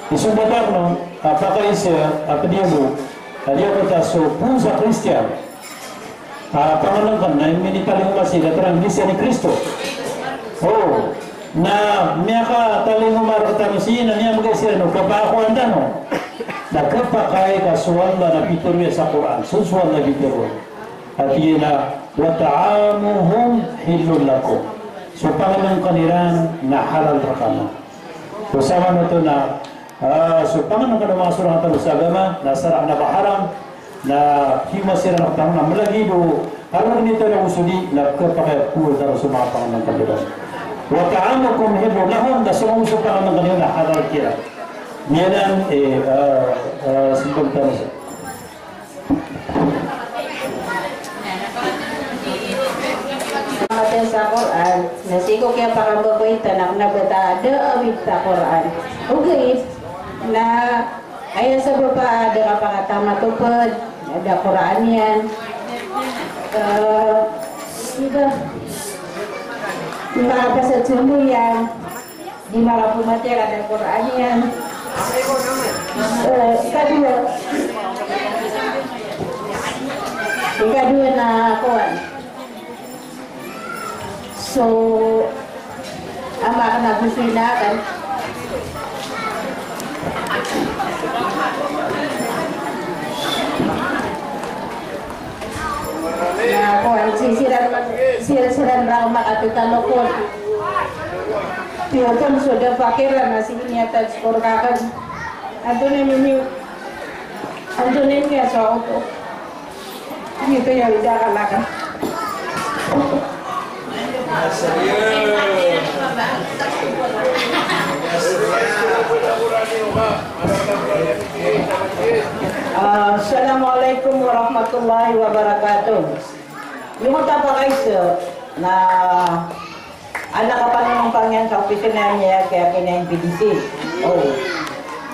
Isombat akn on a pakaiza a pd iyan bo a di ako ta so poon sa Kristiyan a pangnngkn na minitalingoma sii ka tig iran a di siran i Kristo. O, na miyakatalingoma rktano sii na miyambgay siran o kapaakowan tano. Na khapakay ka so Allah na pitharo iyan sa Qur'an. So, so Allah na pitharo iyan. A tig iyan a, "Wa ta'amuhum hillun lakum." So pangnngkn iran na halal rkano. So saman oto na, ah, so pangnngkn o manga sorang tano sa agama, na sarak na ba haram, na hima siran rktano na mlagid o, kalo nito na osodi, na khapakay a powal tano so manga pangnngkn iran. "Wa ta'amukum hillun lahum," na so, so pangnngkn iran na halal kiran. Miyanan, eh, ah, ah, smbag tano sa Matan sa Qur'an, na sii ko kiyapakambakwitan a kna ba ta da a awid sa Qur'an. Ogaid na aya sabap a da ka pakatamat o pd, da Qur'an iyan. Eh, iba, iba ka sa sambayang. Di mala ko matiya ka da Qur'an iyan. Eh, ikadowa. Ikadowa na kowan. So, ama ka na gusto ina kan. Na kowan, sii siran, sii siran raw makatotalo ko. Piyoton so da pakiran na sii niyan ta skor ka kan. Antonio Mimi. Antonio Mimi a so oto. Ini to ya uda ka laka. Assalamualaikum warahmatullahi wabarakatuh. Iyo, mata pakaiza na anak a pangnngkn iyan sa opisina iyan a kiyakiya na N P D C. O.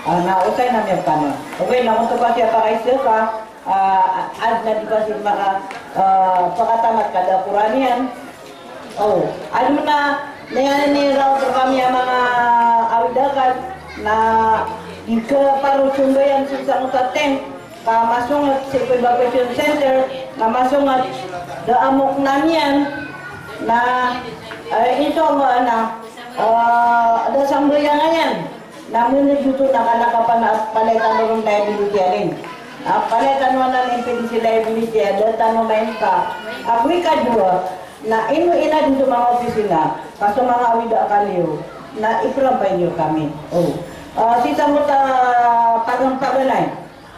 Ah, na osayn ami a pangnngkn. Ogaid na oto ka kiyapakaiza ka, ah, adn a di ka sii maka, ah, pakatamat ka da Qur'an iyan. O, adn a, na aya niyan raot rkami a manga awid akal, na di ka paro sombayan sii sangkoto a tent, ka masongat sii ko evacuation center, na masongat da a mokna niyan, na, eh, insha Allah na, eh, da sambayang iyan. Na manga giyoto na kalakapan a palaya tano ron liability a link. A palaya tano anan M P D C liability a da tano maimpa. Ago ikadowa, na ino inadn so manga opisina, ka so manga awid a kaliyo, na iprampay niyo kami. O. Ah, sii sangkoto a pagan-, paganay.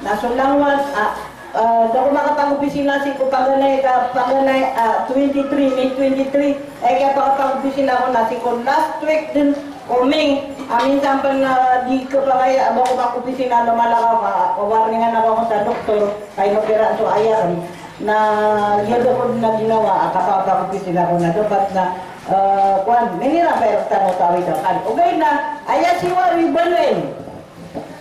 Na so langowan, ah, ah, da ako makapag-opisina sii ko paganay ka, paganay, ah, twenty-three, May twenty-three, eh, kiyapakapag-opisina ako na sii ko last week dn ko May, ah, minsan pn, ah, di kapakay a ba ako mag-opisina na malakaw ka, ah, warningan ako sa doktor, ka inoperaan so aya akn. Na giya da ako dn a ginawa, ah, kapakapag-opisina ako na dapat na, ah, kowan, minira pa tano tawid akan. Ogaid na, aya siwa wi baloyin.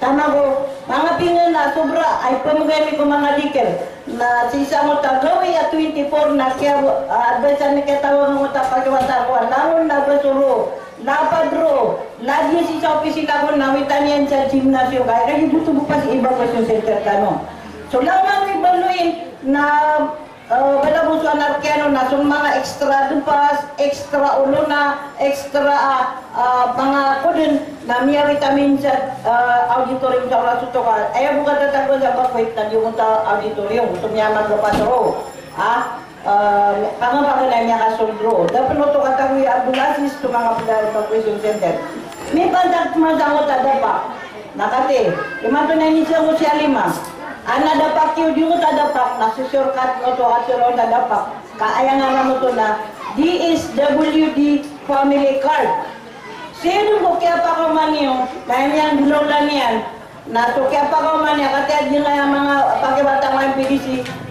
Taman ko, manga pinggan a sobra a ipmbgay ami ko manga dikir. Na sii sangkoto a gawii a twenty-four na kiya, ah, advice ami kiyatawagan ko ta pakiwata ko a langon na ba so roo, lapad roo, lagid sii sa opisina ko na witan iyan sa gymnasium. Kaya kagiya giyoto bo pas i evacuation center tano. So langon ami baloyin na Eh, bala bo so anarkiya on na so manga extra dpas, extra olo na, extra, ah, ah, manga kodn na miyawit ami sa, eh, auditorium sa oras oto ka. Aya bo katatago sa bakwit na giyoto a auditorium, so miyamagpas roo. Ah, eh, manga paganay miyakasold roo. Da pn oto katago i Abdul Aziz so manga pd a evacuation center. Mipantag pman sangkoto a dapak. Na katii, imanto na inisiyang ko si Alima. Ana dapak iyo di ngka dapak, na so shortcut ngka oto a shortcut a dapak. Ka aya ngaran oto na D S W D family card. Sii dn ko kiyapakaoma niyo, na aya miyangolawla niyan. Na so kiyapakaoma niyan, katii a di ngka aya manga pakiwata ko M P D C,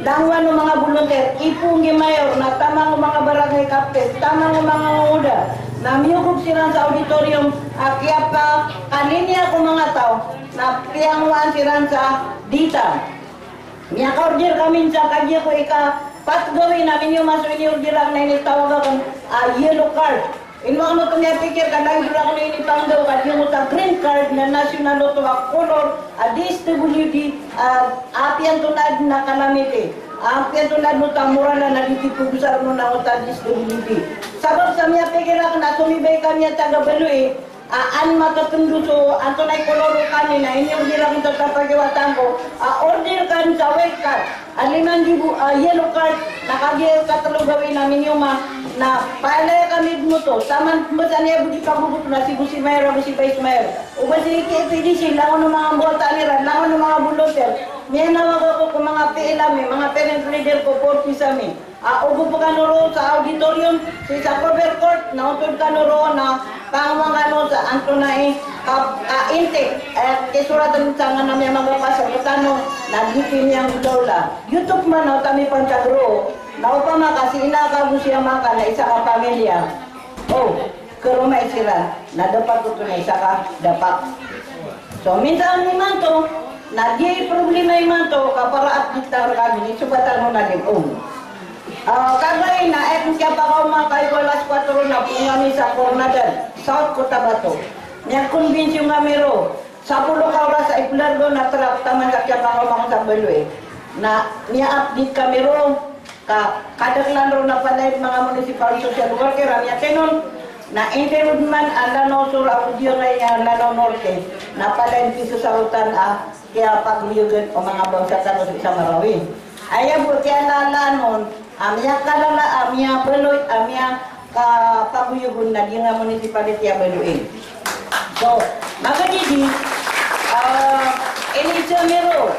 langowan o manga volunteer, ipoon ki mayor, na taman o manga barangay captain, taman o manga ngoda, na miyogop siran sa auditorium, a kiyapakaniniya ko manga taw, na piyangowaan siran sa data. Miyaka-order kami sa kagiya ko ikapat gawii na miniyoman so ini-order akn na initawag akn a yellow card. Ino akn oto miyapikir ka na i-order akn ini panggaw ka giyoto a green card na national oto a color a D S W D, a apiya antonaa dn a calamity, apiya antonaa dn oto a moralan a di tipogosa ron o na oto a D S W D. Sabap sa miyapikir akn a somibay kami a taga Baloy, a an matatndo so antonaa i kolor o kami na ini-order akn sa tapagiwatan ko a order kan sa white card, a lima nggibo, a yellow card, na kagiya katlo gawii na miniyoman, na palaya kami dn oto, taman pmbasa niyan bo di pagogop na si Boss Mayor, Boss Vice Mayor. O ba si K P D C, langon o manga mbawataan iran, langon o manga volunteer. Miyanawag ako ko manga P L ami, manga parent leader ko, four Ps ami. A, ogop kano roo sa auditorium, sii sa cover court, na ontod kano roo na pangowan kano sa antonaa i, ka, ka intake, eh, kisoratan sa ngaran a miyamagapasad rktano, na giyoto i miyanggolawla. Giyoto pman na oto a mipantag roo, na opama ka si ina ka ago si ama ka na isa ka pamilya. O, karoma i siran, na dapat oto na isa ka dapak. So, minsan imanto, na di problema imanto, ka para update tano rkami, isobat tano na di, o. Ah, kagiya na, eh, kiyapakaoma ka iko alas kwatro na poon ami sa Coronadal, South Cotabato. Miyakombinsiyon kami roo, sapolo ka oras a iplargo na trak taman sa kiyapakaoma ko sa Baloy. Na, miya-update kami roo, Ka, kadaklan roo na palaya dn manga municipal social worker a miyatindg on, na intindg man a Lanao Sur ago Diyangaya, Lanao Norte, na palaya dn pisosarotan a kiyapagoyagan o manga bangsa tano sii sa Marawi. Aya bo kiyalalaan on a miyakalala, a miyabaloy, a miyakapagoyag on na Diyanga Municipality a baloyin. So, makadidi, ah, ini sa miro,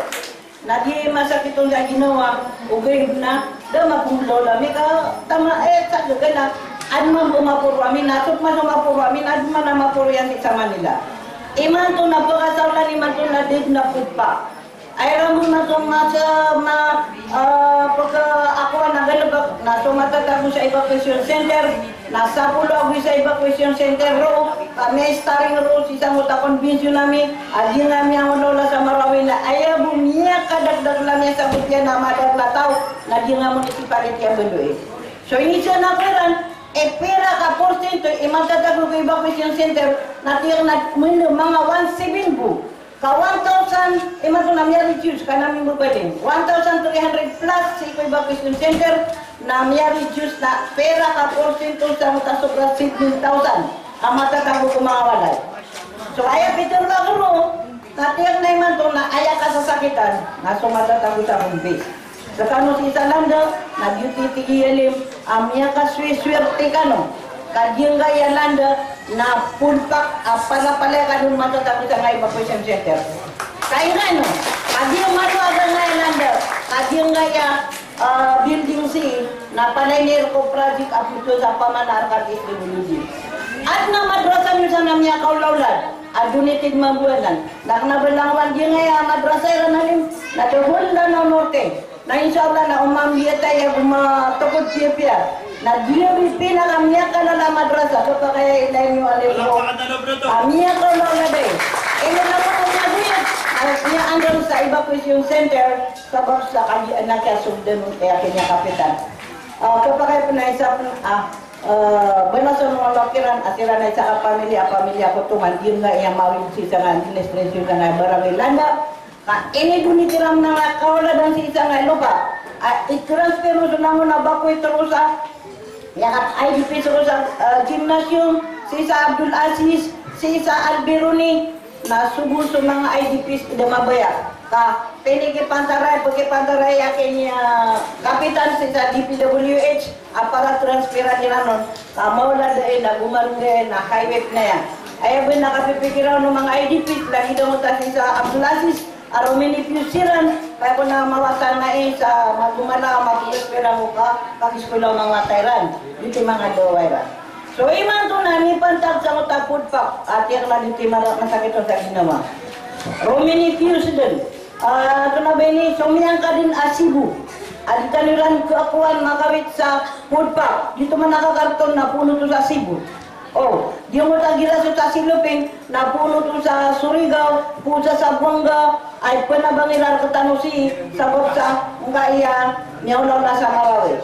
Na di masakit on sa ginawa, ogaid na da magombolaola ami ka taman, eh, sa gagana, adn man bo maporo ami, na so pman so maporo ami, na adn man a maporo iyan sii sa Manila. Imanto na pakasaolan imanto na di na popa. Ay ramo na so masa ma, ah, paka ako na galbk, na so matatago sa evacuation center, Na sapolo ago isa evacuation center roo, ka miyaistaring roo sii sangkoto a convention ami, a di nga miyangonaona sa Marawi na aya bo miyakadakdakl a miyasabot iyan a madakl a taw, na di nga municipality a Baloy. So, inizaan ako iran, e pira ka porsyento i matatago ko evacuation center, na tiyak na manga one seven bo. Ka one thousand, imanto na miya-reduce, ka na mimbabading. One thousand three hundred plus sii ko evacuation center, na miya-reduce na pira ka porsyento sa matasobra seventeen thousand a matatago ko manga walay. So aya pitharo akn roo, na tig iyan a imanto na aya kasasakitan na so matatago sa home base. Skano sii sa landa na giyoto i tig iyan a miyakasweswerte kano ka giyangkaya landa na PODPAC a palapalaya kano matatago sangkai evacuation center. Ka ingkano ka giya malo a giyangkaya landa, ka giyangkaya ah, building sii na palaya niyan ko project a photo sa pamana rka S W D. Adn a madrasa niyo san a miyakaolaola a donated mambo anan. Na kna ba langowan giyangkaya madrasa iran alim na the whole Lanao Norte. Na insha Allah na o mambiyatay ago matokod piyapiya na giya bo i pinakamiyakaalala a madrasa, khapakay a ilay niyo a limo a miyakaolaola dn. Ino na ko miyagiyat a miyaandar sa evacuation center. Sabap sa kagiya na kiyasold on, eh, aken iya kapitan. Ah, khapakay pn a isa pn, ah, eh, balasan o Allah kiran a siran a isa ka pamilya, pamilya ko Tongan, di nga iya mawid sii sangkai administration sangkai barangay Landa. Ka inidonate iran a kaoladan sii sangkai lopa. Ah, i-transfer o so langon a ba ko i tero sa Miyaka-I D Ps roo sa, eh, gymnasium, sii sa Abdul Aziz, sii sa Alberoni, na sogo so manga I D Ps i da mabaya. Ka pinikipantaray, pkipantaray aken iya kapitan sii sa D P W H a para transferan iran on. Ka maolad anan na gomarong anan na highway na iyan. Aya bo na kapipikira o manga I D Ps, lagid angkoto sii sa Abdul Aziz, a rominipiyo siran, ka aya ko na mawatan na i sa magomala, magomala ko ka, kagiskila o manga wata iran, giyoto i manga dawa iran. So imanto na mipantag sangkoto a PODPAC, a tiyak na giyoto i mara-, masakit on sa ginawa. Rominipiyo siran. Ah, antonaa ba ini, so miyangka dn a Cebu. A di tano iran kakowan makawit sa PODPAC. Giyoto man a kakarton na poon oto sa Cebu. O, giyangkoto a gilas oto sa Cebu, na poon oto sa Surigao, poon sa Zamboanga, ay pn a ba ngira rktano sii, sabap sa ngkaya miyaolaola sa Marawi.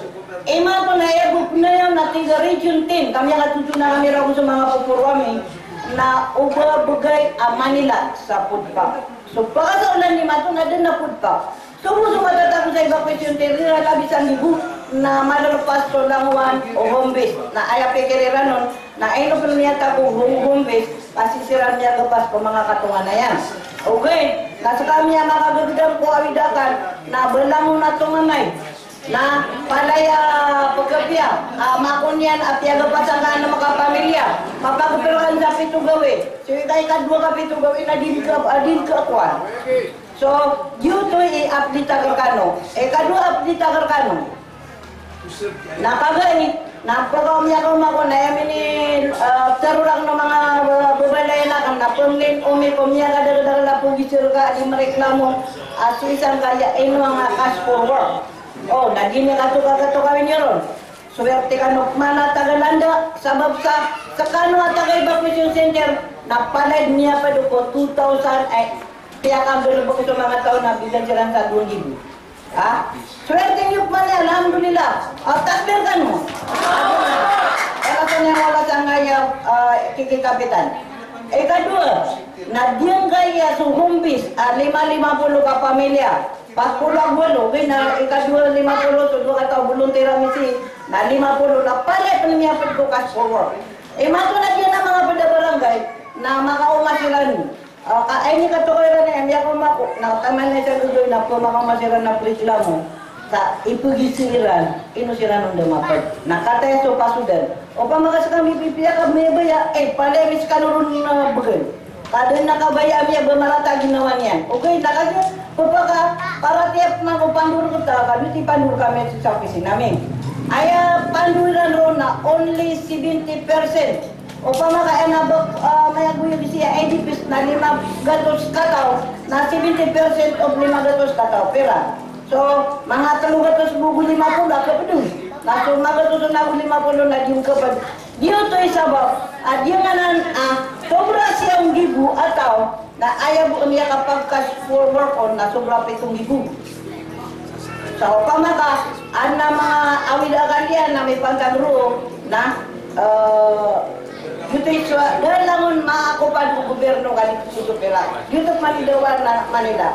Imanto na aya bo pn aya na tig a Region ten, ka miyakatoto na kami ragon so manga poporo ami, na o ba bgay a Manila sa PODPAC. So pakasaolan imanto na dn a PODPAC. So bo so matatago sa evacuation center, iran labi sanggibo na malalpas so langowan o home base. Na aya pikir iran on, na ino pn miyatago o home, home base, ka sii siran miyagapas ko manga katonganay iyan. Okay, na skami a makagagdam ko awid akal, na ba langon a tonganay. Na palaya pkhapiya, ah, mako niyan a piyagapasan ka a nm ka pamilya, mapagpr ka sa pito gawii. So ika, ikadowa ka pito gawii na di ka, ah, di ka kowan. So, giyoto i update akn rkano. Ikadowa update akn rkano. Na kagiya, na pkaomiyakaoma ko na aya mini, eh, tharoon akn o manga, eh, babalayan akn na pmlin omi ko miyakadakdakl a pogi sii rka a di mreklamo a sii sangkaya ino a cash for work. O, na di niyan katoka, katokawi niyo ron. Swerte kano pman a taga Landa, sabap sa skano a taga evacuation center na palaya dn miyapd ko two thousand, ay, piyakambaloy bo ko so manga taw na bigan siran sa dowa nggibo. Ha? Swerte niyo pman iyan, alhamdulillah. Ah, takbir kano. Wala sa niyan, wala sangkaya, ah, kiki kapitan. Ikadowa, na giyangkaya so home base, ah, lima, lima polo ka pamilya. Pat polo ago walo, ogaid na ikadowa lima polo, so dowa kataw a bolontir ami sii, na lima polo na palaya pn miyapd ko cash for work. Imanto na giyanan a manga pd a barangay, na makaoma siran. Ah, ka aya ini katokawi iran na miyakaoma ko, na taman na isa gagawii na pmakaoma siran na preklamo. Sa ipagisi iran, ino siran on da mapd. Na kataya so pasodan. Opama ka skami pipiya ka miyabaya, eh, palaya mi skano ron na bgan. Ka da dn a kabaya ami a ba marata a ginawa niyan. Okay, na kagiya, pphakaparatiyaya pman ko pandoor rkta, ka giyoto i pandoor kami sii sa opisina mi. Aya pandoor iran ron na only seventy percent. Opama ka aya na ba, ah, mayagoyag sii a I D Ps na lima gatos kataw, na seventy percent of lima gatos kataw, pira? So, manga tlo gatos bo ago lima polo a kapd on. Na so manga gatos on ago lima polo na di on kapd. Giyoto i sabap a giyanan a sobra siyaw nggibo a taw, na aya bo a miyakapag-cash for work on na sobra pito nggibo. Sa opama ka adn a manga awid akal iyan na mipantag roo na, eh, giyoto i so, da langon maakopad o gobyerno ka di ko so pira. Giyoto pman i dawa na Manila.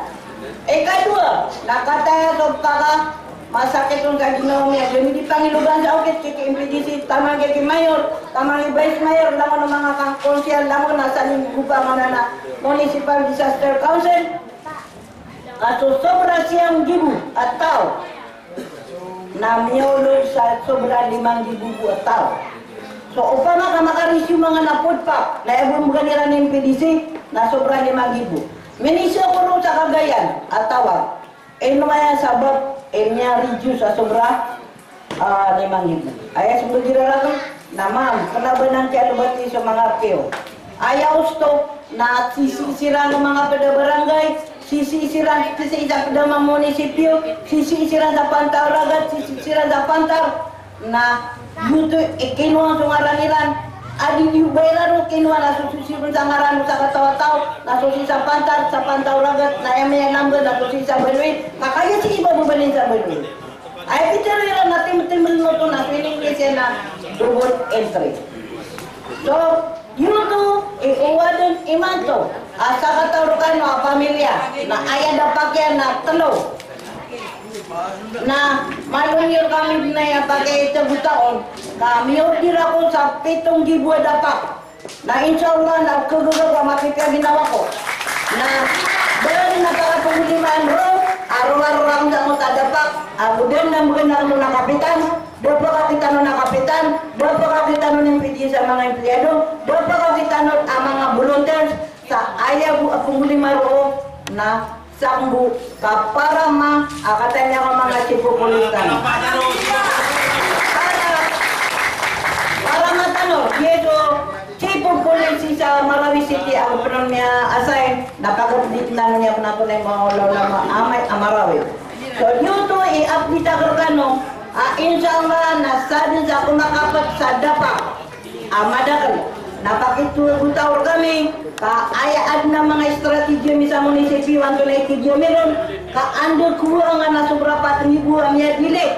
Ikadowa, na kataya so paka Masakit on sa ginawa niyan, di mi di pangiloban sa okit ki, ki M P D C, taman ki, ki mayor, taman ki vice mayor, langon o manga konsehal, langon a saling gupa manana Municipal Disaster Council. A so sobra siyam nggibo a taw na miyaolog sa sobra lima nggibo bo a taw. So opama ka makarisiyom angkanan a food pack na aya bo mbgan iran i M P D C na sobra lima nggibo. Minisyo ko ron sa Cagayan a tawag. Ino aya sabap i miya-reduce a sobra, ah, lima nggibo? Aya sembag iran rakn na, ma'am, kna ba nan kiyalobati so manga P O. Aya osto na sisii siran o manga pd a barangay, sisii siran, sisii sa pd a manga munisipyo, sisii siran sa pantag o ragat, sisii siran sa pantag. Na giyoto i kinowa so ngaran iran. A di niyo ba iran roo kinowa na so sisii sa ngaran o sakataw a taw, na so sisii sa pantag, sa pantag o ragat, na aya miyanambn na so sisii sa baloy, ka kagiya sii ba bo balin sa baloy. Aya pitharo iran na timtmln oto na so in English iyan na double entry. So, giyoto i owad on imanto a sakataw rkano a pamilya na aya dapak iyan na tlo. Na malo niyo rkami dn aya pakiitago taon ka miyorder ako sa pito nggibo a dapak. Na insha Allah na khagaga ko a mapipiya ginawa ko. Na bali na pakapnggolimaan roo a rowar o rangkang o ta dapak, ago dn na mbgan akn on a kapitan, da pkakitano na kapitan, da pkakitano na M P D C a manga empleyado, da pkakitano a manga volunteers, sa aya bo a pnggolimar roo na Sambo ka para ma, a, kataya niyan ko manga chief of police tano. Para, para matano, giyoto, chief of police sii sa Marawi City, a pn on miya-assign, na pag-update tano niyan pn a pn a manga ulama a manga Marawi. So, giyoto i-update akn rkano, a, insha Allah, na sadn sa ko makapt sa dapak a madakl. Na pakitogotaw rkami ka aya adn a manga strategy ami sa munisipyo, antonaa i tig ami ron, ka anda kowa angkanan a sobra pat nggibo a miyadili,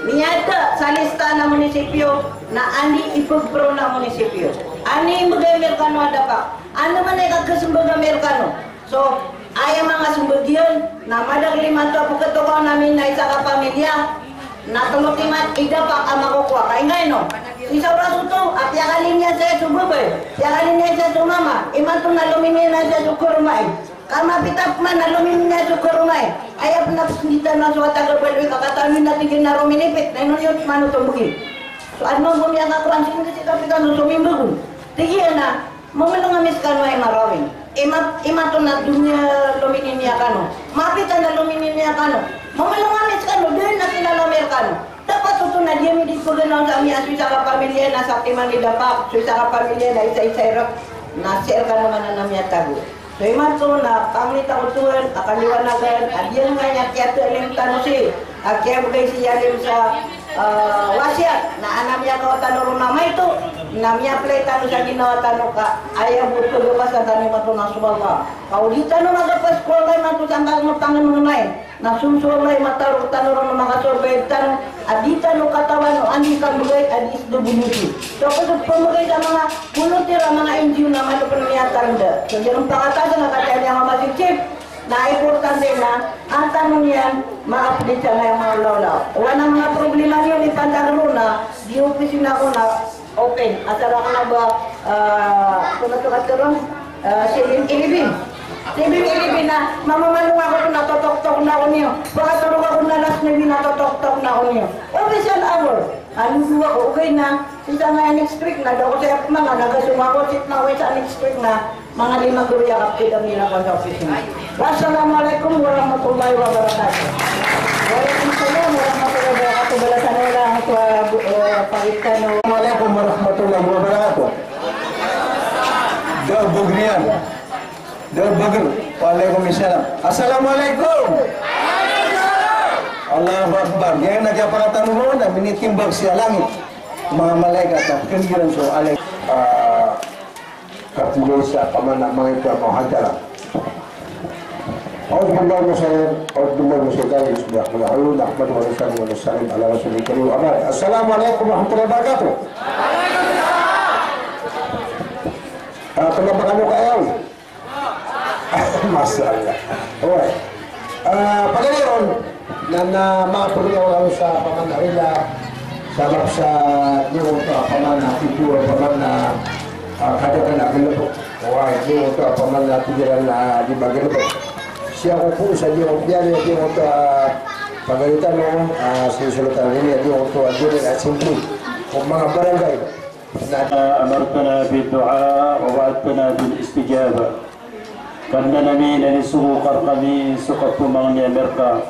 miyada sa lista a munisipyo, na anda i pagpro a munisipyo. Anda i mbgay ami rkano a dapak. Anda man i kakasmbag ami rkano. So, aya manga smbag iyan, na madakl imanto a pkhatokawan ami na isa ka pamilya, na tlo timan i dapak a makokowa. Ka inggaino? Isa oras oto, a piyakalinya saya so babay, piyakalinya saya so mama, imanto na lominiya na saya so karoma i. Ka mapita pman na lominiya so karoma i. Aya pn a psndita na so wata a baloy ka katawan iyan na tig iyan a rominipit, na ino niyo pman oto mbgi. So, adn mambo miyakakoran sii ngka si kapitan so mimbag on. Tig iyan a, Mamalng ami skano ay Marawi. Imat-, imato na doniya lominiya kano. Mapita na lominiya kano. Mamalng ami skano, doniya kilala mi rkano. Dapat oto na di ami di paganaw sa ami a so isa ka pamilya na sa timan i dapak, so isa ka pamilya na isa-isa i rk, na sii rkano man a miyatago. So imanto na pangni ta ko Tuhan a kaliwanagan a giyangkaya kiyataalim tano sii, a kiyabgay sii a alim sa Ah, wasiyat, na an a miyakaw tano ron na maito, na miyaplay tano sa ginawa tano ka aya bo pagapasan tano imanto na so Allah. Ka o di tano magapas ko Allah imanto sa angka ngotang a manga main, na so, so Allah i matarok tano ron na makasurvive tano, a di tano katawan o anda i kambgay a di S W D. So, ko so pmbgay sa manga volunteer a manga N G O na maito pn miyatarnda. So, di ron pakatasan a kataya niyan a manga chief, Na importante na an tano niyan ma-update sangkaya manga olaola. Oway na manga problema niyo i pantag roo na di opisina ko na open. Asar akn a ba, ah, kono to kateron, ah, seven eleven. Seven eleven na mamamalong ako na totoktok na ako niyo. Pakatorog ako na alas nuebe na totoktok na ako niyo. Official hour. Ano dowa ko, okay na. Sii sangkaya next week na, da ako saya pman na, nagasong ako, sii na, okay, sa next week na. Manga lima gawii a kapkit a miyakasapit. Wassalamu alaikum warahmatullahi wabarakatuh. Wa alaikum salam warahmatullahi wabarakatuh. Balasan o Allah ko, eh, pagitano. Assalamu alaikum warahmatullahi wabarakatuh. Da bogriyan. Da bogr. Wa alaikum salam. Assalamu alaikum. Allahu Akbar. Giyangkaya pakatano ron na minitimbang sii a langit. Manga malaikat a knggiran so alaikum. Ah, Kapilay sa pamana manga ito a manga hadara. أعوذ بالله من الشيطان، أعوذ بالله من الشيطان الرجيم. بسم الله الرحمن الرحيم. نحمده ونصلي ونسلم على رسوله الكريم. أما بعد. السلام عليكم ورحمة الله وبركاته. Ah, pagkapakano kayo? Masha Allah. Oway. Ah, pagari ron, Na, na mapaglaw sa paman a rila, sabap sa di oto a paman a tito a paman a, ah, kadakan a galebek. Wa di oto a paman a pikiran a di ba galebek. Siya ko po sa di oto a pagalitan o, ah, sinisulatan ini a di oto a di rin a simple. O mga barangay. Na أمرتنا بالدعاء ووعدتنا بالاستجابة. Kadnan ami, na inisogo ka rkami so kapamangnin ami rka,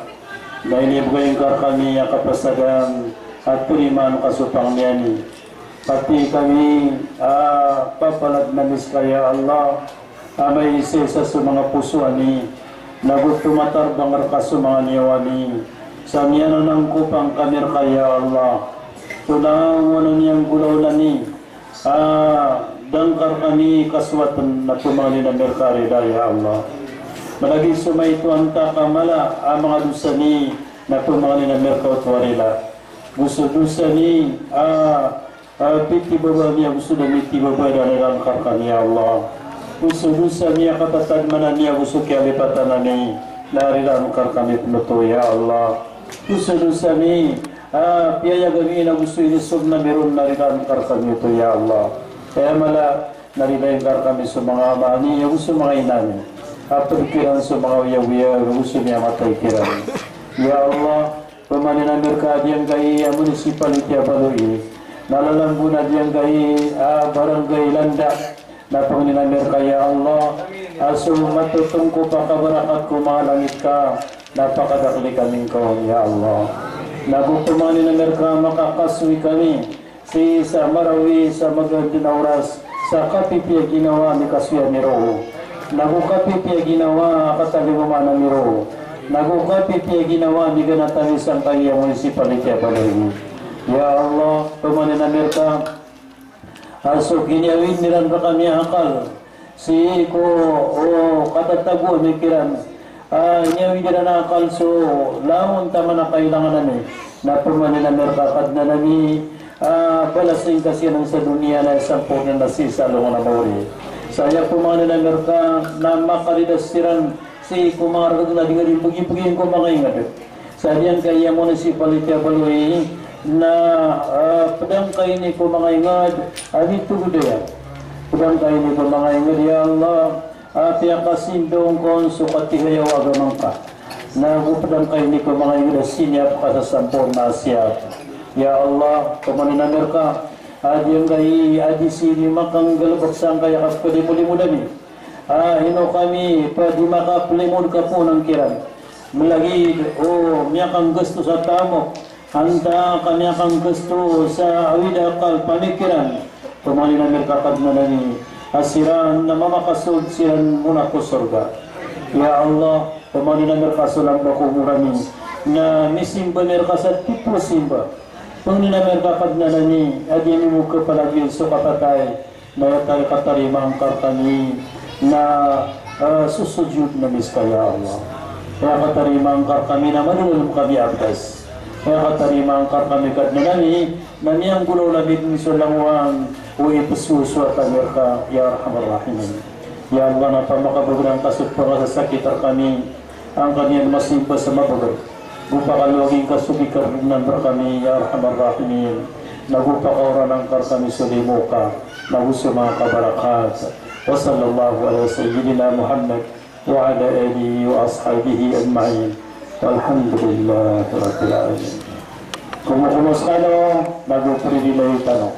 na inibgay ngka rkami a kapasadan a tarimaan ka so pangni ami. Pati kami a papalad na miska, ya Allah, amay isa-isa so manga poso ami, nago tomatarbang rka so manga niyawa mi, sa miyananangkopan kami rka, ya Allah. Tonaa niyan golaola mi, ah, da ngka rkami kasowatn na pamangnin ami rka rida, ya Allah. Malagid so maito antaa ka mala a manga dosa mi, na pamangnin ami rka oto a rila. Go so dosa mi, ah, ah, pitibaba mi ago so da mitibaba, da rila ngka rkami, ya Allah. Go so dosa mi a katatadman ami ago so kiyalipatan ami, na rila ngka rkami pn oto, ya Allah. Go so dosa mi, ah, piyayag ami ago so inisold ami ron, na rila ngka rkami oto, ya Allah. Aya mala, na rila ngka rkami so manga ama ami ago so manga ina ami a pd kiran so manga oyagoyag ago so miyamatay kiran. Ya Allah, pamangnin ami rka giyangkai a municipality a Baloy, na lalambo na giyangkai a barangay Landa, na pangnin ami rka, ya Allah, a so matotongkop a kabarakat ko manga langit ka, na pakadakli kami ngka on, ya Allah. Nago pamangnin ami rka makakasoy kami sii sa marawi sa magaan dn a oras sa kapipiya ginawa a mikasoy ami roo, nago kapipiya ginawa a katalingoma ami roo, nago kapipiya ginawa a miganat ami sangkai a municipality a Baloy. Ya Allah, pamangnin ami rka a so kiniyawid iran rkami a akal sii ko, o, katatago ami kiran, a, iniyawid iran a akal so langon taman a kailangan ami, na pamangnin ami rka Kadnan ami a balasn ka siran sa doniya na aya samporna na sii sa alongan a maori. Sa aya pamangnin ami rka na makalidas siran sii ko manga rk na di ngka di pgipgin ko manga ingd. Sa giyangkai a municipality a Baloy na, ah, pd angka ini ko manga ingd a mitogodaya. Pd angka ini ko manga ingd, ya Allah, a piyakasindong ko on so katigayaw a agama ngka. Nago pd angka ini ko manga ingd a siniyap ka sa samporna a siyap. Ya Allah, pamangnin ami rka a giyangkai a di sii di makanggalbk sangkai a kapkalimolimo ami. Ah, ino kami pd i makaplimod ka poon kiran. Malagid o miyakanggasto sa tamok, antaa ka miyakanggasto sa awid a akal, pamikiran. Pamangnin ami rka Kadnan ami a siran na mamakasold siran mona ko sorga. Ya Allah, pamangnin ami rka so lamba ko omor ami na misimba ami rka sa tiposimba. Pangnin ami rka Kadnan ami a di ami mo kapalagiyan so kapatay. Na aya katarima ngka rkami na, eh, sosojod na miska, ya Allah. Aya katarima ngka rkami na madalm kami a bdas. Aya katarima ngka rkami Kadnan ami na miyanggolawla ami dn so langowan o ipsosoat ami rka, ya Arhamar Rahimin. Ya Allah, na pamakabagr angka so pangasasakit rkami. Angkaniyan masimba sa mabagr. Go pakalogi ngka so bikar dn ami rkami, ya Arhamar Rahimin. Nago pakaoran angka rkami so limo ka, nago so manga kabarakat. Wa sallallahu ala sayyidina Muhammad wa ala alihi wa ashabihi ajma'in. Walhamdulillahi rabbil alamin. Komokomo skano, nago prililay tano.